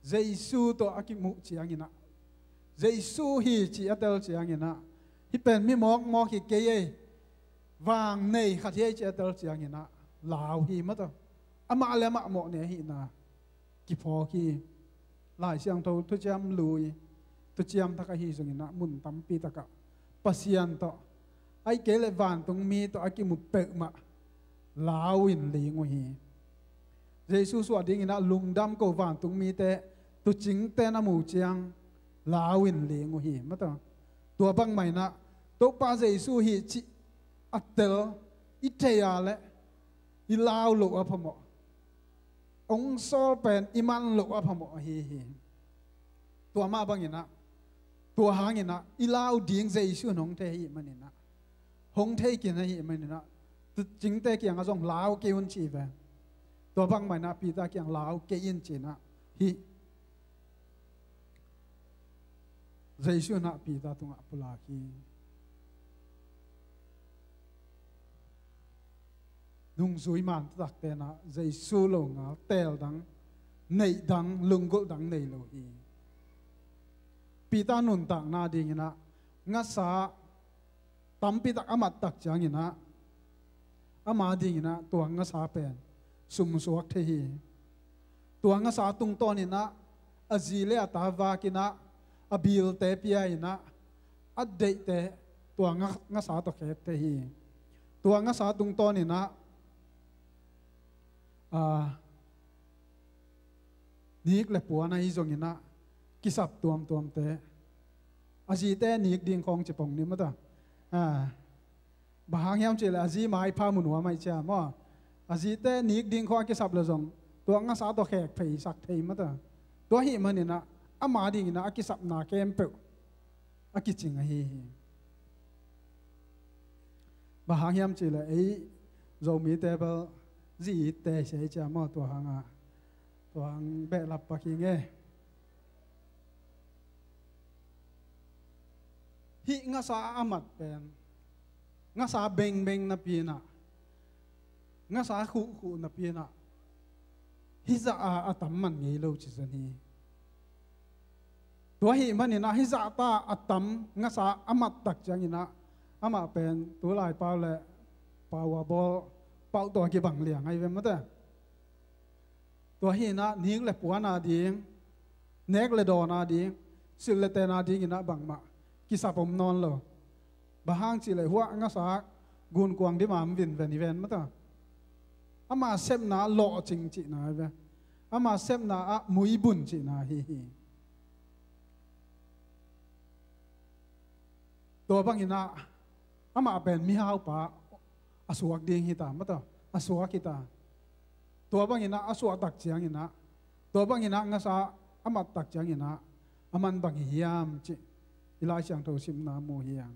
Jesu tawh a kimuh ciangin ah, Jesu hi cih a tel ciangin ah, "Hih pen mi mawkmawk hi kei ei, vang nei khat hi ei," cih a tel ciangin ah lau hi maw taw. Amah le amah mawh nei ahihna kiphawk hi. Lai Siangtho thuciam lui, thuciam thak ahi zongin ah mun tampi takah Pasian tawh, ahih kei leh vantungmi tawh a kimu peuhmah lau-in ling uh hi. Jesu suah dingin ah lungdam ko vantungmite, tuucingte na mu ciang lau-in ling uh hi maw taw. Tua bangmah in ah Topa Jesu hi cih a tel i thei a leh i lau loh a phamawh. Hong sawl pen i man loh a phamawh ahi hi. Tua mah bangin ah, tua hangin ah i lau ding Jesu in hong thei ahih manin ah, hong thei khin ahih manin ah, tuucingte kiangah zong lau kei un ci ve. Tua bangmah in ah Peter kiang lau kei in ci-in ah hih Jesu in ah Peter tungah pulak hi. Nungzui man takte in ah Jesu longal teel dang, neih dang, lunggulh dang nei lo hi. Peter nuntakna dingin ah ngasa tampi tak a mat tak ciangin ah, ama dingin ah tua ngasa pen sumsuak thei hi. Tua ngasa tungtawnin ah a zi le a ta vakin ah, a bilte pia-in ah, a deihte tua nga-, ngasa tawh khek thei hi. Tua ngasa tungtawnin ah, a, nik le puan ahi zongin ah kisap tuamtuamte, a zite nik ding khawng ci pong ni maw taw. A, bang hang hiam cih leh a zi maipha mu nuam ahih ciang maw, a zite nik ding khawng a kisap leh zong tua ngasa tawh khek pheisak thei maw taw. Tua ahih manin ah ama dingin ah a kisapna khempeuh a kicing ahi hi. Bang hang hiam cihleh ei Zomite bel zi it te sia i cia maw, tua hangah tua hang behlap pak hi nge. Hih ngasa a mat pen ngasa bengbeng napi inah, ngasa khuhkhuh napi inah, hih zah a a tam man ngei lo ci zen hi. Tua ahih maninah hih zahta a tam ngasa a mat tak cianginah amah pen tulai pau le pau a bawl pau tua kibang liang ahi ve mate. Tua hinah nik le puan a ding, nek le dawn a ding, silh le ten a dinginah bangmah kisap om nawn lo. Bang hang cihleh huah ngasa gunkuang dima om vinven hi ven mata. Ama sepna ah lawhcing cihna hi ve. Ama sepna ah muibun cihna hi hi. Tua banginah amah pen mihaupa a suak ding hita mata, a suak hita. Tua banginah a suahtak cianginah, tua banginah ngasa a mattak cianginah a man bang hi hiam cih i Lai Siangtho simna mu hiam?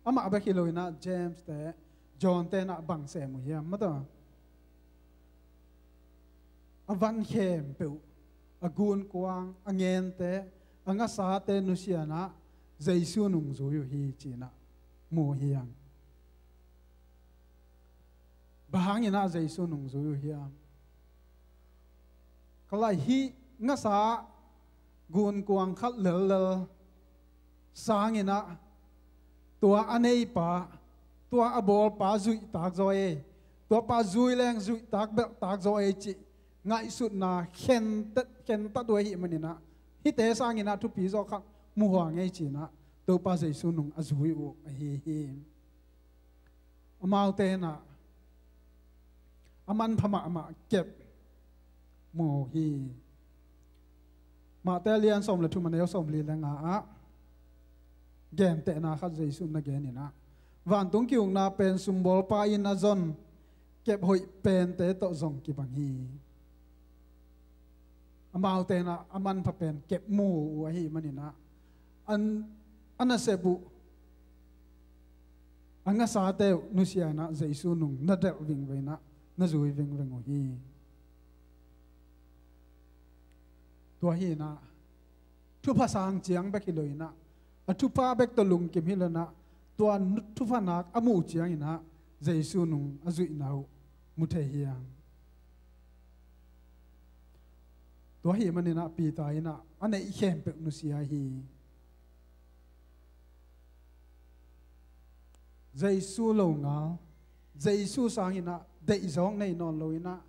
Amah bek hi loinah James te, John tenah bang sem uh hiam mata? A van khempeuh, a gunkuang, a ngente, a ngasate nusianah Jesu nungzui uh hi cinah mu hiam? Bang hanginah Jesu nungzui uh hiam? Ka lai hih ngasa gunkuang khat lellel sanginah tua a neipa, tua a bawlpa zuihtak zaw ei, tuapa zui leng zuihtak belhtak zaw ei cih ngaihsutna khentat, khentat uh ahih maninah hihte sanginah thupi zaw khat muhua ngei cinah Topa Jesu nung a zui uh ahi hi. Amaute inah a manpha mahmah kep mu hi. Mate lian sawm le thum a neu sawmli le nga ah gentehna khat Jesu na geninah vantung ki-ukna pen sumbawlpa in a zon kep hoih pente tawh zong kibang hi. Amaute inah a manpha pen kep mu uh ahih maninah an, a nasep uh a ngasate uh nusia inah Jesu nung na delh vingveng inah na zui vingveng uh hi. Tua hinah thupha sang ciang bek hi loinah a thupha bek tawh lungkim hi loinah tua thupha nak a muh cianginah Jesu nung a zuihna uh mu thei hiam? Tua ahih maninah Peter inah a neih khempeuh nusia hi. Jesu lo ngal, Jesu sanginah deihzawk nei nawn loinah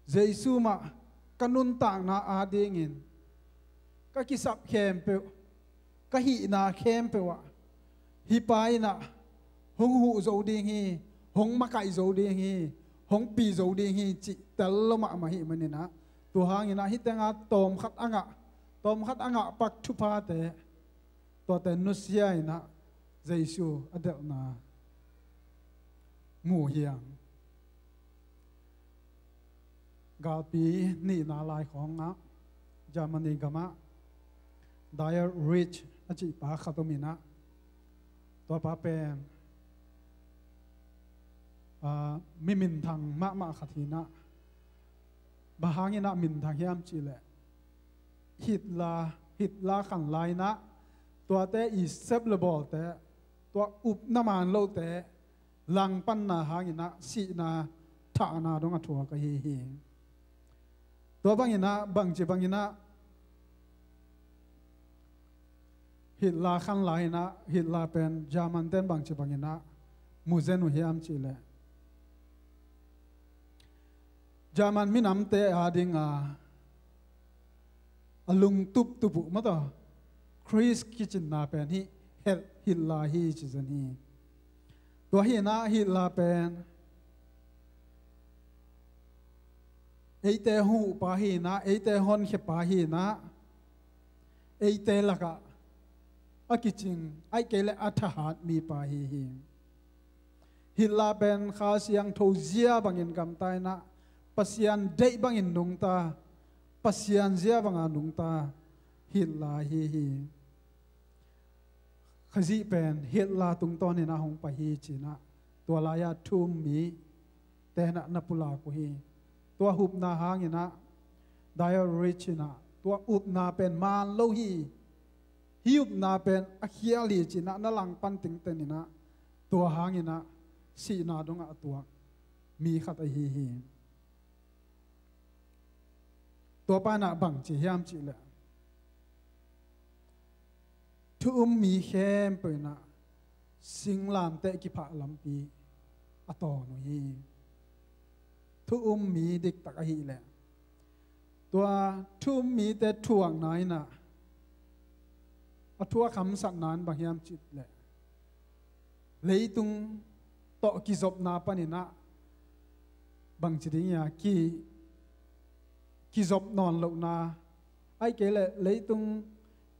Jesu mah ka nuntakna adingin ka kisap khempeuh, ka hihna khempeuh ah hih pa inah hong huh zo ding hi, hong makaih zo ding hi, hong pi zo ding hi cih tel lo mahmah ahih maninah tua hanginah hih tenga tawmkhat a ngah, tawmkhat a ngah pak thuphate tuate nusia inah Jesu a delhna mu hiam? Galpi nihna lai khawngah Germany gamah Dietrich a cihpa khat om inah tuapa pen, ah, mi minthang mahmah khat hinah bang hanginah minthang hiam cihleh Hitler, Hitler khan lai inah tuate i sep le bawlte, tua upna man lote langpanna hanginah sihna thahna dong a thuak ahi hi. Tua banginah bangci banginah Hitler khan lai inah Hitler pen German ten bangci banginah muzen uh hiam cihleh German minamte adinga a lungtuptup uh mataw Khrist kicinna pen hih Hitler hi ci zen hi. Tua hinah Hitler pen eite hong huhpa hinah, eite honkhiapa hinah, eite lakah a kicing, ahih kei leh a thahat mipa hi hi. Hitler pen Kha Siangtho zia bangin gamta inah, Pasian deih bangin nungta, Pasian zia banga nungta Hitler hi hi. Khazih pen Hitler tungtawninah hong pai hi cinah Tua lai-ah thu um mi tenah na pulak uh hi. Tua upna hanginah Dale Rich inah tua upna pen man lo hi. Hih upna pen a khial hi cinah na langpan tingten inah tua hanginah sihna dongah a tuak mi khat ahi hi. Tua pa inah bang ci hiam cihleh thu um mi khempeuh inah singlamteh kiphah lampi a tawn uh hi. Thu um mi diktak ahileh tua thu um mite thuakna inah a thu a khamsatna in bang hiam cihleh leitung tawh kizopna paninah bangci ding ia ki, kizop nawn lohna, ahih kei leh leitung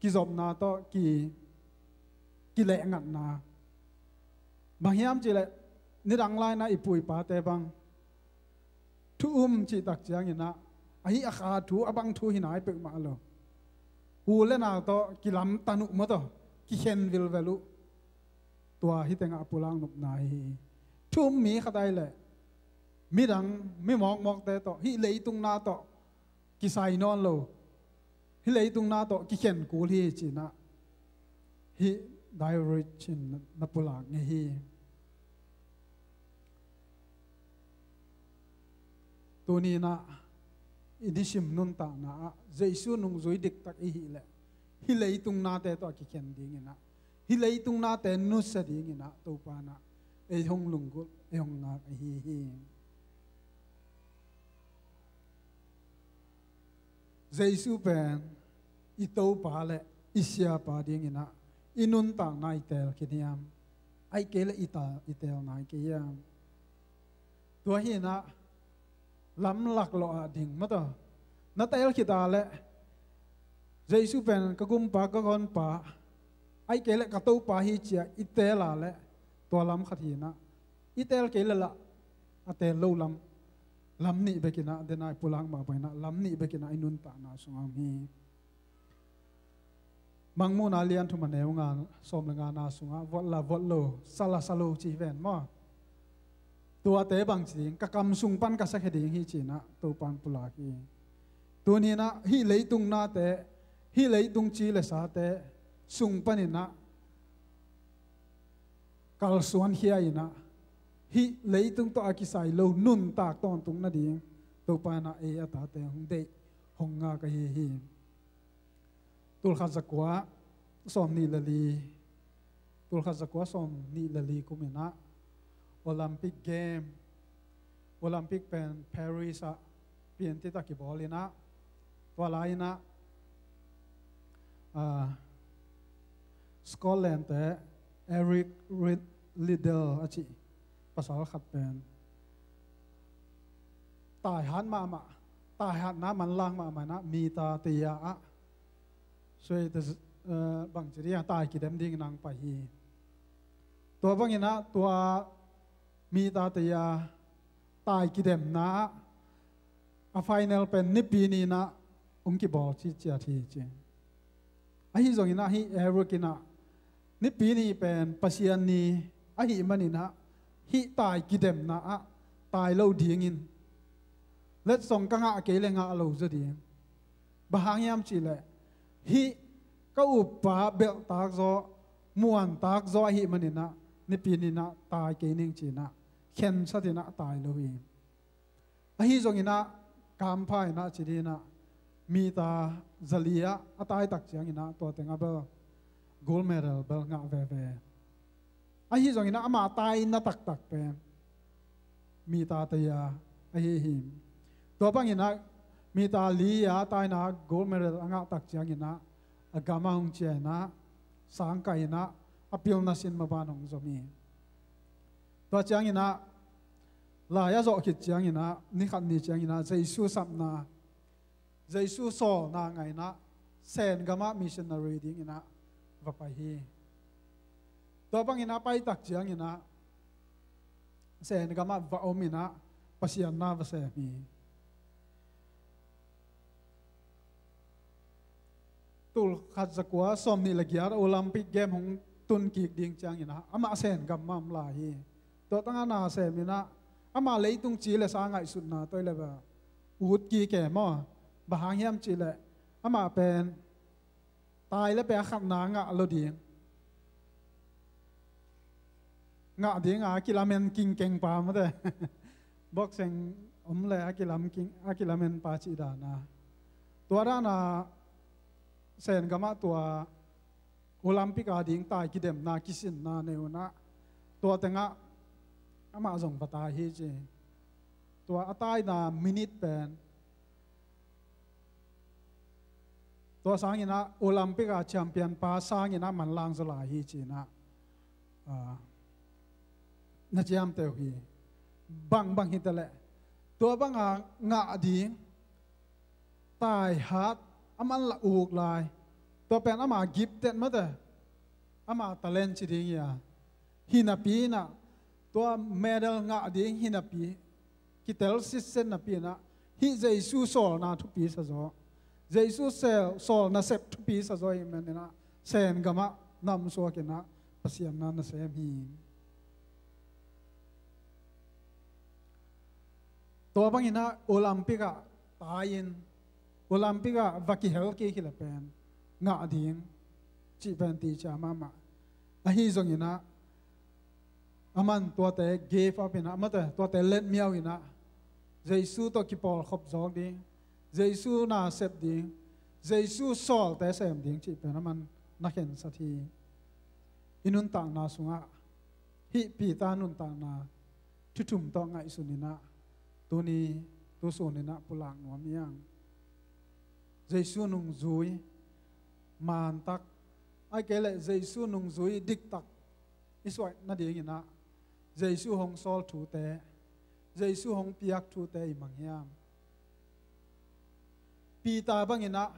kizopna tawh ki, kilehngatna. Bang hiam cihleh nidang lainah i pu i pate bang thu um cihtak cianginah ahi a kha thu a bang thu hi nai peuhmah lo. U le nau tawh kilamtan uh maw tawh kikhen vilvel uh. Tua hih tengah a pulak nopna hi. Thu um mi khat ahileh midang mi mawkmawkte tawh hih leitung na tawh kisai nawn lo, hih leitung na tawh kikhen kul hi cinah hih Dale Rich in na pulak ngei hi. Tuninah i nisim nuntakna ah Jesu nungzui diktak i hileh hih leitung nate tawh a kikhen dinginah hih leitung nate nusia dinginah Topa inah ei hong lunggulh ei hong ngak ahi hi. Jesu pen i Topa le i Siapa dinginah i nuntakna i teel khin hiam? Ahih kei leh i ta, i teel nai kei hiam? Tua hinah lamlak lawh ah ding maw tawh na teel khit a leh Jesu pen ka gumpa ka honpa ahih kei leh ka Topa hi ci-a i teel a leh tua lam khat hinah i teel kei leh lah a teel lo lam, lam nih bekinah dena i pulak mah bang inah lam nih bekinah i nuntakna sungah om hi. Mangmuhna lian thum a neu nga, sawm le ngana sungah vot la vot lo, sa la sa lo ci hi ven maw? Tuate bangci ding ka kam sung pan ka sakhia ding hi cinah Topan pulak hi. Tuninah hih leitung nate, hih leitung ci le sate sung paninah kalsuan khia inah hih leitung tawh a kisai lo nuntak tawntung nading Topa inah ei a tate hong deih hong ngak ahi hi. Tulkhat zakua sawm nih le li, tulkhat zakua sawm nih le li kuminah Olympic Game, Olympic pen Paris ah piantitak i bawl inah tua lai inah ah, Scotland te Eric Rid-, Liddell a cih pasal khat pen taihat mahmah, taihatna manlang mahmah inah mita teia ah suai te, eh, bangci ding a tai kidem dingin ang pai hi. Tua banginah tua mita teia tai kidemna ah a final pen Nipi ni inah hong kibawl ciciat hi ci. Ahi zonginah hih Eric inah Nipi ni pen Pasian ni ahih maninah hih tai kidemna ah tai lo dingin letsong ka ngah kei le ngah lo zaw ding. Bang hang hiam cihleh hih ka uppa belhtak zaw, muantak zaw ahih maninah Nipi ni inah tai kei ning cinah khensat inah tai lo hi. Ahi zonginah kampha inah ci dinah mita zali ah a taitak cianginah tua tengah bel gold medal bel ngah veve. Ahi zonginah amah taina taktak pen mita teia ahi hi. Tua banginah mita li a taina gold medal a ngahtak cianginah a gam ah hong ciah inah sangkah inah a pilna sin maban hong zom hi. Tua cianginah lai a zawh khit cianginah ni khat ni cianginah Jesu sapna, Jesu sawlna ngainah Sen gamah missionary dinginah va pai hi. Tua banginah paitak cianginah Sen gamah va om inah Pasian na va sem hi. Tul khat zakua sawm nih le giat Olympic Game hong tun kik ding cianginah amah Sen gam mah om lai hi. Tua tangah na sem inah, amah leitung ci le sa ngaihsutna tawh i le bel ut kik e maw. Bang hang hiam cih leh amah pen tai le pen a khatna ngah lo ding, ngah ding a kilamen kingkeng pa mate. Boxing om le a kilam king, a kilamen pa cih dana. Tua dana Sen gamah tua Olympic a ding tai kidemna, kisinna nei unah, tua tengah amah zong va tai hi ci. Tua a taina minute pen tua sanginah Olympic a champion pa sanginah manlang zaw lai hi cinah, ah, na ciamteh uh hi. Bangbang hi taleh tua banga ngah ding, tai hat, a man la uk lai. Tua pen ama gifted mate, ama talent ci ding hi a. Hi napi inah, tua medal ngah ding hi napi, kitel sitset napi inah, hih Jesu sawlna thupi sa zaw, Jesu sel, sawlna sep thupi sa zaw hi maninah, Sen gamah namsuak inah Pasian na nasem hi. Tua banginah Olympic ah tai-in, Olympic ah va kihel kik hi le pen ngah ding cih pen ti cia mahmah. Ahi zonginah aman tuate gave up inah, mate, tuate letmiau inah Jesu tawh kipawlkhop zawk ding, Jesu na sep ding, Jesu sawlte sem ding cih pen aman na khensat hi. I nuntakna sungah hih Peter nuntakna thu thum tawh ngaihsun inah, tuni tusun inah pulak nuam hiang. Jesu nungzui mantak, ahih kei leh Jesu nungzui diktak i suah nadinginah Jesu hong sawl thute, Jesu hong piak thute i mang hiam? Peter banginah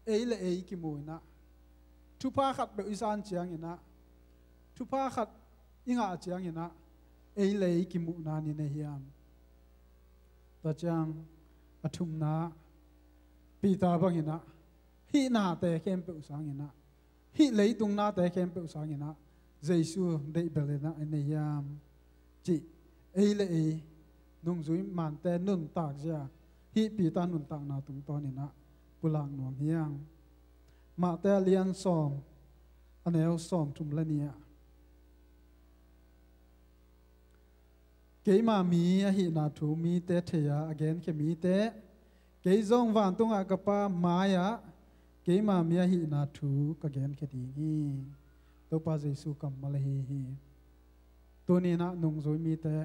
ei le ei kimu inah, thupha khat peuh i san cianginah, thupha khat i ngah cianginah ei le ei kimuhna ni nei hiam? Tua ciang a thumna, Peter banginah hih nate khempeuh sanginah, hih leitung nate khempeuh sanginah Jesu deihbel inah i nei hiam cih ei le ei nungzui mante nuntak zia hih Peter nuntakna tungtawninah pulak nuam hiang. Mate a lian sawm, a neu sawm thum le nih ah, keima mi ahihna thu mite thei-a a genkhia mite, kei zong vantungah ka Pa mai-ah keima mi ahihna thu ka genkhia ding hi. Topa Jesu kammal ahi hi. Tuninah nungzui mite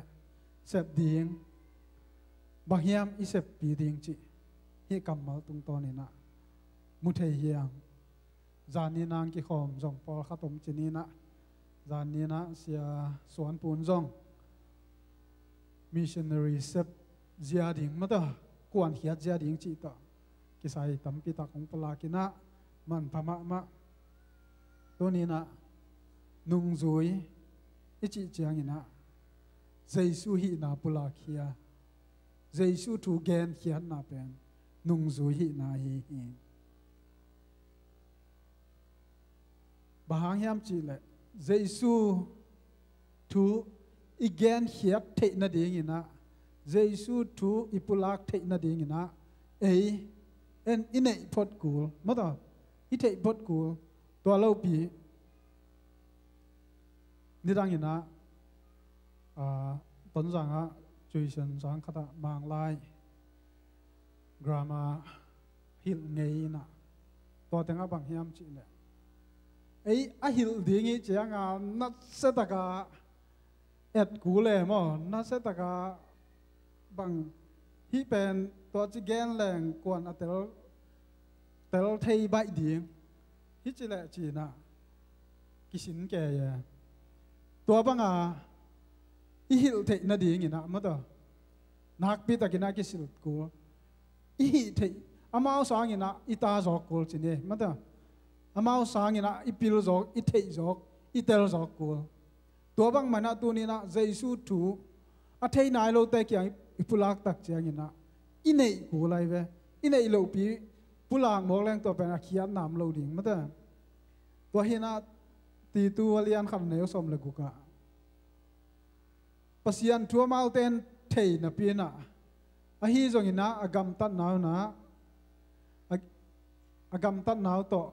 sep ding, bang hiam i seppi ding cih hih kammal tungtawninah mu thei hiang. Zanni nang kikhawm zong pawlkhat om cininah, zanninah Sia Suan Pun zong missionary sep zia ding, mata kuankhiat zia ding cih tawh kisai tampi tak hong pulakinah manpha mahmah. Tuninah nungzui i cih cianginah Jesu hihna pulakkhia, Jesu thu genkhiatna pen nungzui hihna ahi hi. Bang hang hiam cihleh Jesu thu i genkhiat theih nadinginah, Jesu thu i pulak theih nadinginah ei en i neih phot kul, mata i theih phot kul. Tua lopi nidanginah, ah, Tonzangah tuition sang khatah Manglai grammar hilh ngei inah, tua tengah bang hiam cihleh ei a hilh ding i cianga nasia takah et kul e maw, nasia takah bang hih pen tua ci gen leng kuan a tel, tel thei baih ding hi cileh cinah kisin kei e. Tua banga i hilh theih nadinginah, mata nakpi takinah kisil kul, i hih theih, amau sanginah i ta zawk kul cine, mata amau sanginah i pil zawk, i theih zawk, i tel zawk kul. Tua bangmanah tuninah Jesu thu a thei nai lote kiang i pulak tak cianginah i neih kul lai ve. I neih lohpi pulak mawk leng tua pen a khiatna om lo ding, mata. Tua hinah Titu a lian khat a neu sawm le gukah, Pasian thu amaute in thei napi inah, ahi zongin ah a gamtatna uh nah, a, a gamtatna uh tawh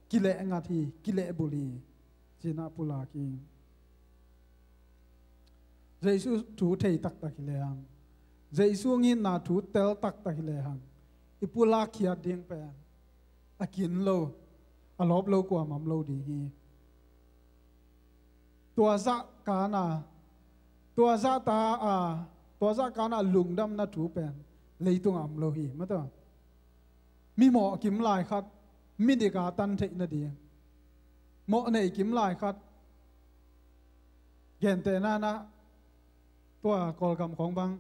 kileh ngat hi, kileh bul hi, ci-in ah pulak hi. Jesu thu thei taktak hi lehang, Jesu hong itna thu tel taktak hi lehang, i pulak khiat ding pen a kin lo, a lawp lo kuamah om lo ding hi. Tua zah kana, tua zah ta a, tua zah kana lungdamna thu pen leitungah om lo hi, mataw. Mi mawh kim lai khat, mi dik a tan theih nading, mawh nei kim lai khat, gentehna nah, tua Kawlgam khawng bang,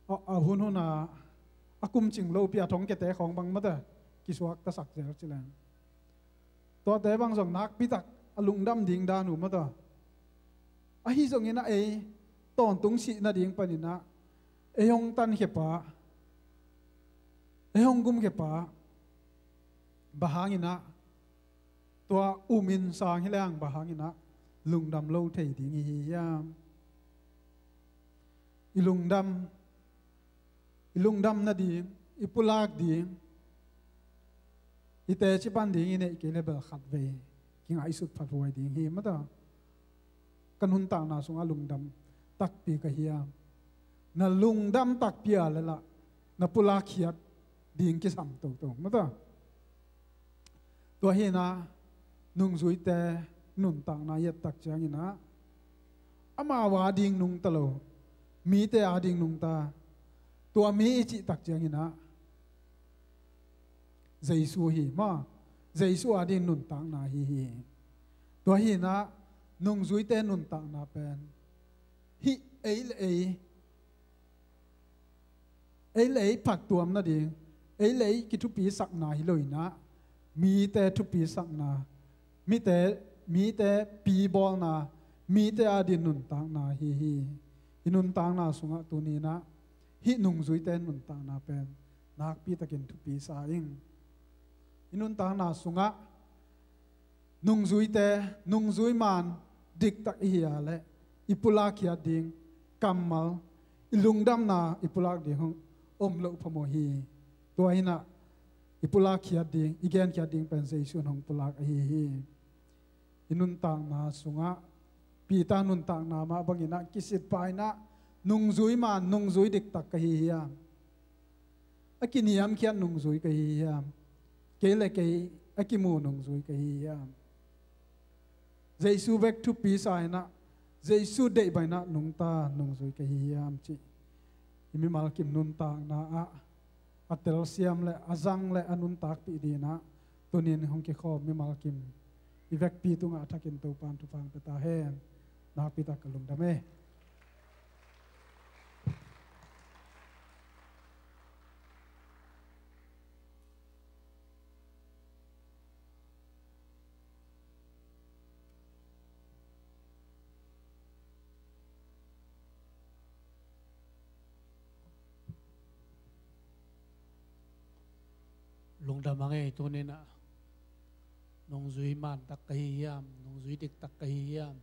a, a hunhun a, a kum cing lopi a thongkiate khawng bang, mataw, kisuaktasak zel ci leng, tuate bang zong nakpitak a lungdam ding dan uh, mataw. Ahi zongin ah ei tawntung sih nading panin ah ei hong tankhia pa, ei hong gumkhia pa, bang hangin ah tua um in sang hi lehang bang hangin ah lungdam lo thei ding i hi hiam? I lungdam, i lungdam nading, i pulak ding, i teci pan ding i neih kei leh bel khatvei kingaihsut phathuai ding hi, mataw. Ka nuntakna sungah lungdam takpi ka hiam? Na lungdam takpi a leh lah na pulak khiat ding kisam toto, mataw. Tua hi inah nungzuite nuntakna i et tak ciangin ah, amau ading nungta lo, mite ading nungta. Tua mi i cih tak ciangin ah Jesu hi, maw. Jesu ading nuntakna ahi hi. Tua hi inah nungzuite nuntakna pen hih ei le ei, ei le ei phattuam nading, ei le ei kithupisakna hi lo inah, mite thupisakna, mite, mite pibawlna, mite ading nuntakna ahi hi. I nuntakna sungah tuni inah hih nungzuite nuntakna pen nakpitakin thupisa ing. I nuntakna sungah nungzuite, nungzui maan diktak i hi a leh i pulak khiat ding kammal, i lungdamna i pulak ding hong om loh phamawh hi. Tua hi inah i pulak khiat ding, i genkhiat ding pen Jesu in hong pulak ahi hi. I nuntakna sungah, Peter nuntakna mah bangin ah kisit pa inah, nungzui maan, nungzui diktak ka hi hiam? A kiniamkhiat nungzui ka hi hiam? Kei le kei a kimu nungzui ka hi hiam? Jesu bek thupisa inah, Jesu deih bang inah nungta nungzui ka hi hiam cih i mimal kim nuntakna ah a telsiam le a zang le a nuntakpih dingin ah tunin hong kikhawm mimal kim i vekpi tungah a thakin Topa'n thupha hong pia ta hen. Nakpitak ka lungdam e. Lungdam a ngei tuni-in ah, nungzui maan tak ka hi hiam, nungzui dik tak ka hi hiam,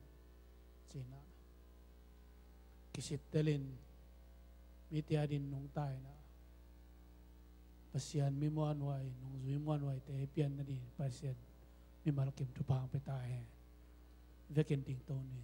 ci-in ah kisittelin, mite adingin nungta-in ah, Pasian mi muanhuai, nungzui muanhuaite pian nadingin Pasian mimal kim thupha hong pia ta hen. Vekin dingto ni.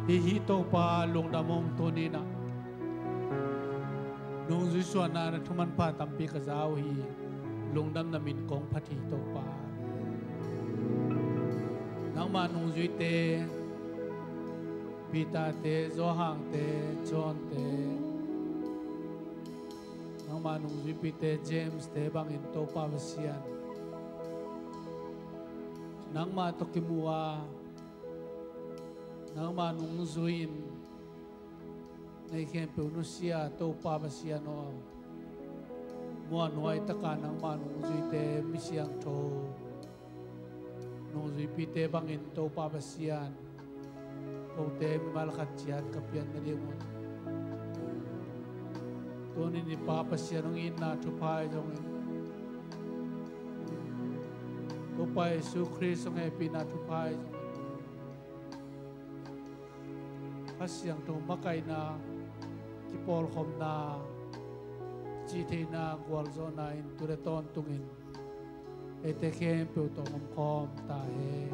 Hi hi Topa, lungdam ung. Tuni-in ah nungzui suahna na thumanpha tampi ka za uh hi. Lungdam, na min kong phat hi Topa. Nangmah nungzuite, Peter-te, Johan-te, John-te, nangmah nungzuipite James-te bangin Topa Pasian, nangmah tawh kimu a, nangmah nungzui-in na i khempeuh nusia Topa Pasian aw, muanhuai taka nangmah nungzuite, mi siangtho, nungzuipite bangin Topa Pasian, kote mimal khat ciat ka pian nading un, tuni-in i Pa Pasian hong itna thupha ahi zongin, Topa Jesu Khrist hong hehpihna thupha ahi zongin, Kha Siangtho makaihna, kipawlkhopna, cihtheihna, gualzawhna in tu le tawntungin eite khempeuh tawh omkhawm ta hen.